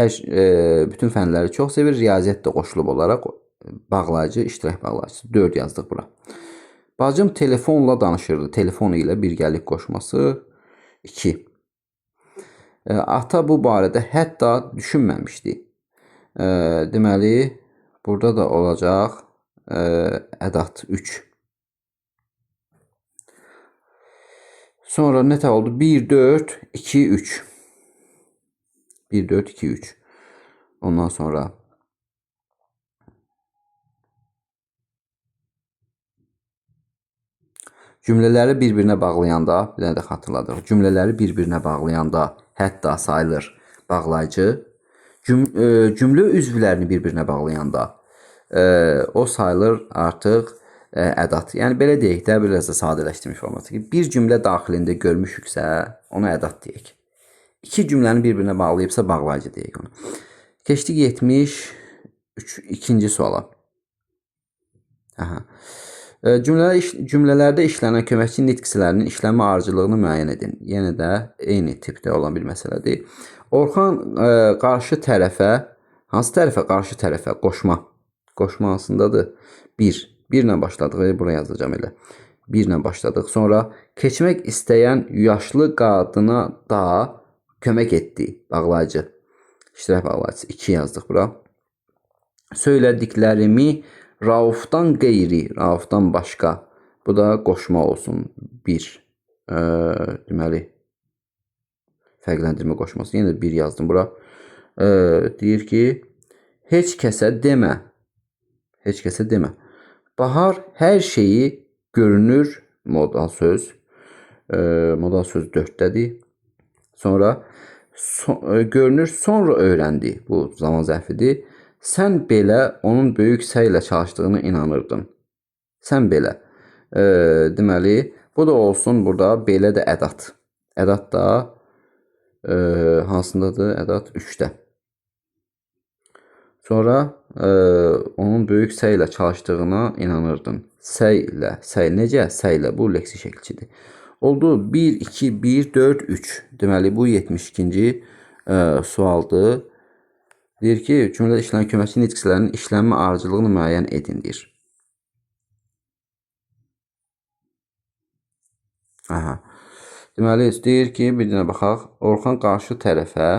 Bütün fənləri çox sevir. Riyaziyyat da qoşulub olaraq bağlayıcı, iştirak bağlayıcısı. 4 yazdıq bura. Bacım telefonla danışırdı. Telefon ilə birgəlik qoşması 2. Ata bu barədə hətta düşünməmişdi. Deməli, burada da olacaq ədat 3. Sonra nə oldu? 1, 4, 2, 3. 1, 4, 2, 3. Ondan sonra cümlələri bir-birinə bağlayanda, bir dənə də xatırladırıq. Cümlələri bir-birinə bağlayanda hətta sayılır bağlayıcı. Cümlə üzvlərini bir-birinə bağlayanda o sayılır artıq ədat. Yəni belə deyək də, biraz da sadələşdirmiş formatı ki, bir cümlə daxilində görmüşüksə, ona ədat deyək. İki cümləni bir-birinə bağlayıbsa bağlayıcı deyək onu. Keçdik 73 ikinci suala. Aha. Cümlələrdə işlənən köməkçi nitq hissələrinin işlənmə ardıcıllığını müəyyən edin. Yenə də eyni tipdə olan bir məsələdir. Orxan qarşı tərəfə, hansı tərəfə? Qarşı tərəfə qoşma. Qoşma hansındadır? 1. 1 ilə başladıq. Bura yazacağam elə. 1 ilə başladıq. Sonra keçmək istəyən yaşlı qadına da kömək etdi. Bağlayıcı. İştirak bağlayıcısı. 2 yazdıq bura. Söylədiklərimi Raufdan qeyri, Raufdan başqa. Bu da qoşma olsun. 1. Deməli, fərqləndirmə qoşması. Yenə də 1 yazdım bura. Deyir ki, heç kəsə demə. Heç kəsə demə. Bahar hər şeyi görünür. Modal söz. Modal söz 4-dədir. Sonra görünür, sonra öyrəndi. Bu zaman zərfidir. Sən belə onun böyük səylə çalışdığını inanırdın. Sən belə. Deməli, bu da olsun burada belə də ədat. Ədat da hansındadır? Ədat 3-də. Sonra onun böyük səy ilə çalışdığına inanırdın. Səy ilə, səy necə? Səy ilə, bu leksik şəkilçidir. Oldu 1, 2, 1, 4, 3. Deməli, bu 72-ci sualdır. Deyir ki, cümlədə işlənən köməkçi nitq hissələrinin işlənmə ardıcıllığını müəyyən edin, deyir. Aha. Deməli, deyir ki, bir dənə baxaq. Orxan qarşı tərəfə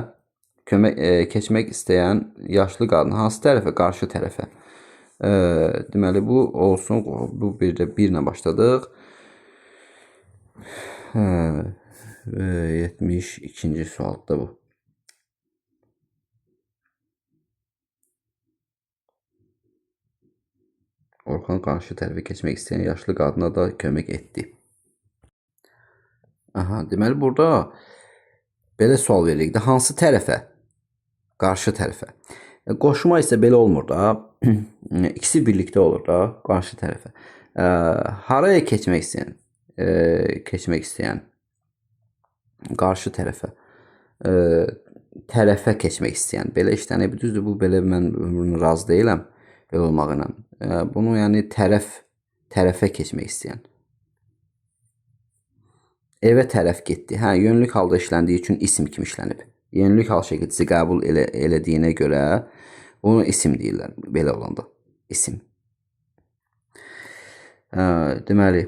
keçmək istəyən yaşlı qadın. Hansı tərəfə? Qarşı tərəfə. Deməli, bu olsun. Bu bir də 1 ilə başladıq. 72-ci sualdır bu. Orxan qarşı tərəfə keçmək istəyən yaşlı qadına da kömək etdi. Aha, deməli, burada belə sual veririk də. Hansı tərəfə? Qarşı tərəfə. Qoşma isə belə olmur da. İkisi birlikdə olur da, qarşı tərəfə. Haraya keçmək istəyən? Keçmək istəyən. Qarşı tərəfə. Tərəfə keçmək istəyən. Belə işlənib. Düzdür, bu belə mən bunu razı deyiləm. Belə olmağı ilə. Bunu yəni tərəfə keçmək istəyən. Evə tərəf getdi. Hə, yönlük halda işləndiyi üçün isim kimi işlənib. Yenilik hal şəkilçisi qəbul elədiyinə görə bunu isim deyirlər. Belə olanda. İsim. Deməli,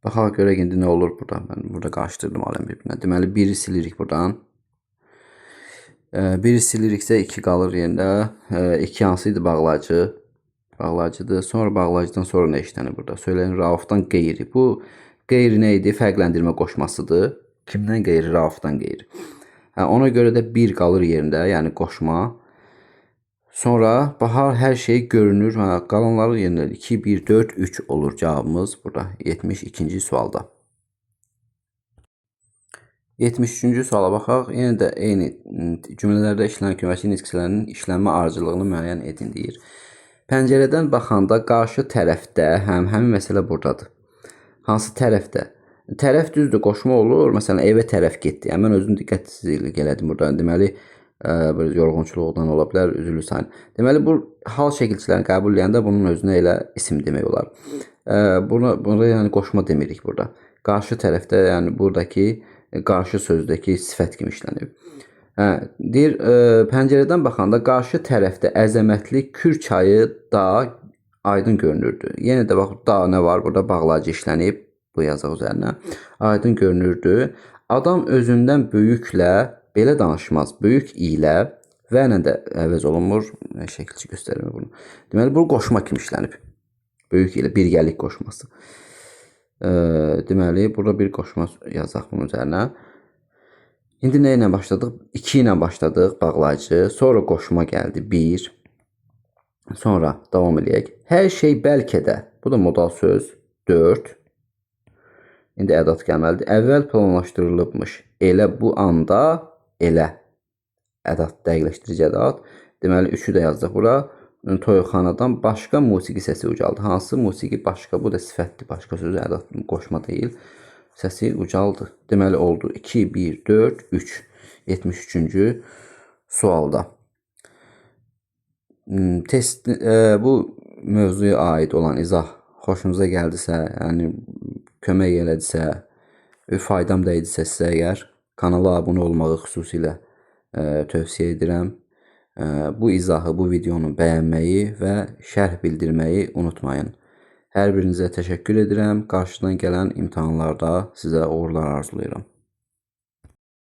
baxaq görək indi nə olur burada. Mən burada qarışdırdım aləm bir-birinə. Deməli, 1-i silirik buradan. 1-i siliriksə 2 qalır yerində. 2 hansı idi? Bağlayıcı. Bağlayıcıdır. Sonra bağlayıcıdan sonra nə işlənir burada? Söyləyin, Raufdan qeyri. Bu qeyri nə idi? Fərqləndirmə qoşmasıdır. Kimdən qeyri? Raufdan qeyri. Hə, ona görə də 1 qalır yerində, yəni qoşma. Sonra bahar hər şey görünür. Hə, qalanları yerində 2, 1, 4, 3 olur cavabımız burada. 72-ci sualda. 73-cü suala baxaq. Yenə də eyni cümlələrdə işlənən köməkçi nitq hissələrinin işlənmə ardıcıllığını müəyyən edin deyir. Pəncərədən baxanda qarşı tərəfdə, həmin məsələ buradadır. Hansı tərəfdə? Tərəf düzdür, qoşma olur. Məsələn, evə tərəf getdi. Yəni, mən özüm diqqətsizlik elədim burada. Deməli, bir yorğunçuluqdan ola bilər, üzürlü sayın. Deməli, bu hal şəkilçilərini qəbul edəndə bunun özünə elə isim demək olar. Buna yəni qoşma demirik burada. Qarşı tərəfdə, yəni buradakı qarşı sözdəki sifət kimi işlənib. Hə, deyir, pəncərədən baxanda qarşı tərəfdə əzəmətli Kür çayı da aydın görünürdü. Yenə də bax, da nə var? Burada bağlayıcı işlənib. Bu yazaq üzərinə. Aydın görünürdü. Adam özündən böyüklə belə danışmaz. Böyük ilə və ilə də əvəz olunmur. Şəkilçi göstərmir bunu. Deməli, bu qoşma kimi işlənib. Böyük ilə birgəlik qoşması. Deməli, burada bir qoşma yazaq bunun üzərinə. İndi nə ilə başladıq? 2 ilə başladıq bağlayıcı. Sonra qoşma gəldi. 1. Sonra davam eləyək. Hər şey bəlkə də. Bu da modal söz. 4. İndi ədat gəlməlidir. Əvvəl planlaşdırılıbmış. Elə bu anda elə. Ədat, dəqiqləşdirici ədat. Deməli, 3-ü də yazdıq bura. Toyxanadan başqa musiqi səsi ucaldı. Hansı musiqi başqa? Bu da sifətdir. Başqa sözü ədat qoşma deyil. Səsi ucaldı. Deməli, oldu 2, 1, 4, 3. 73-cü sualda. Test, bu mövzuya aid olan izah xoşunuza gəldisə, yəni kömək elədisə, faydam dəydisə sizə əgər, kanala abunə olmağı xüsusilə tövsiyə edirəm. Bu izahı, bu videonu bəyənməyi və şərh bildirməyi unutmayın. Hər birinizə təşəkkür edirəm. Qarşıdan gələn imtahanlarda sizə uğurlar arzulayıram.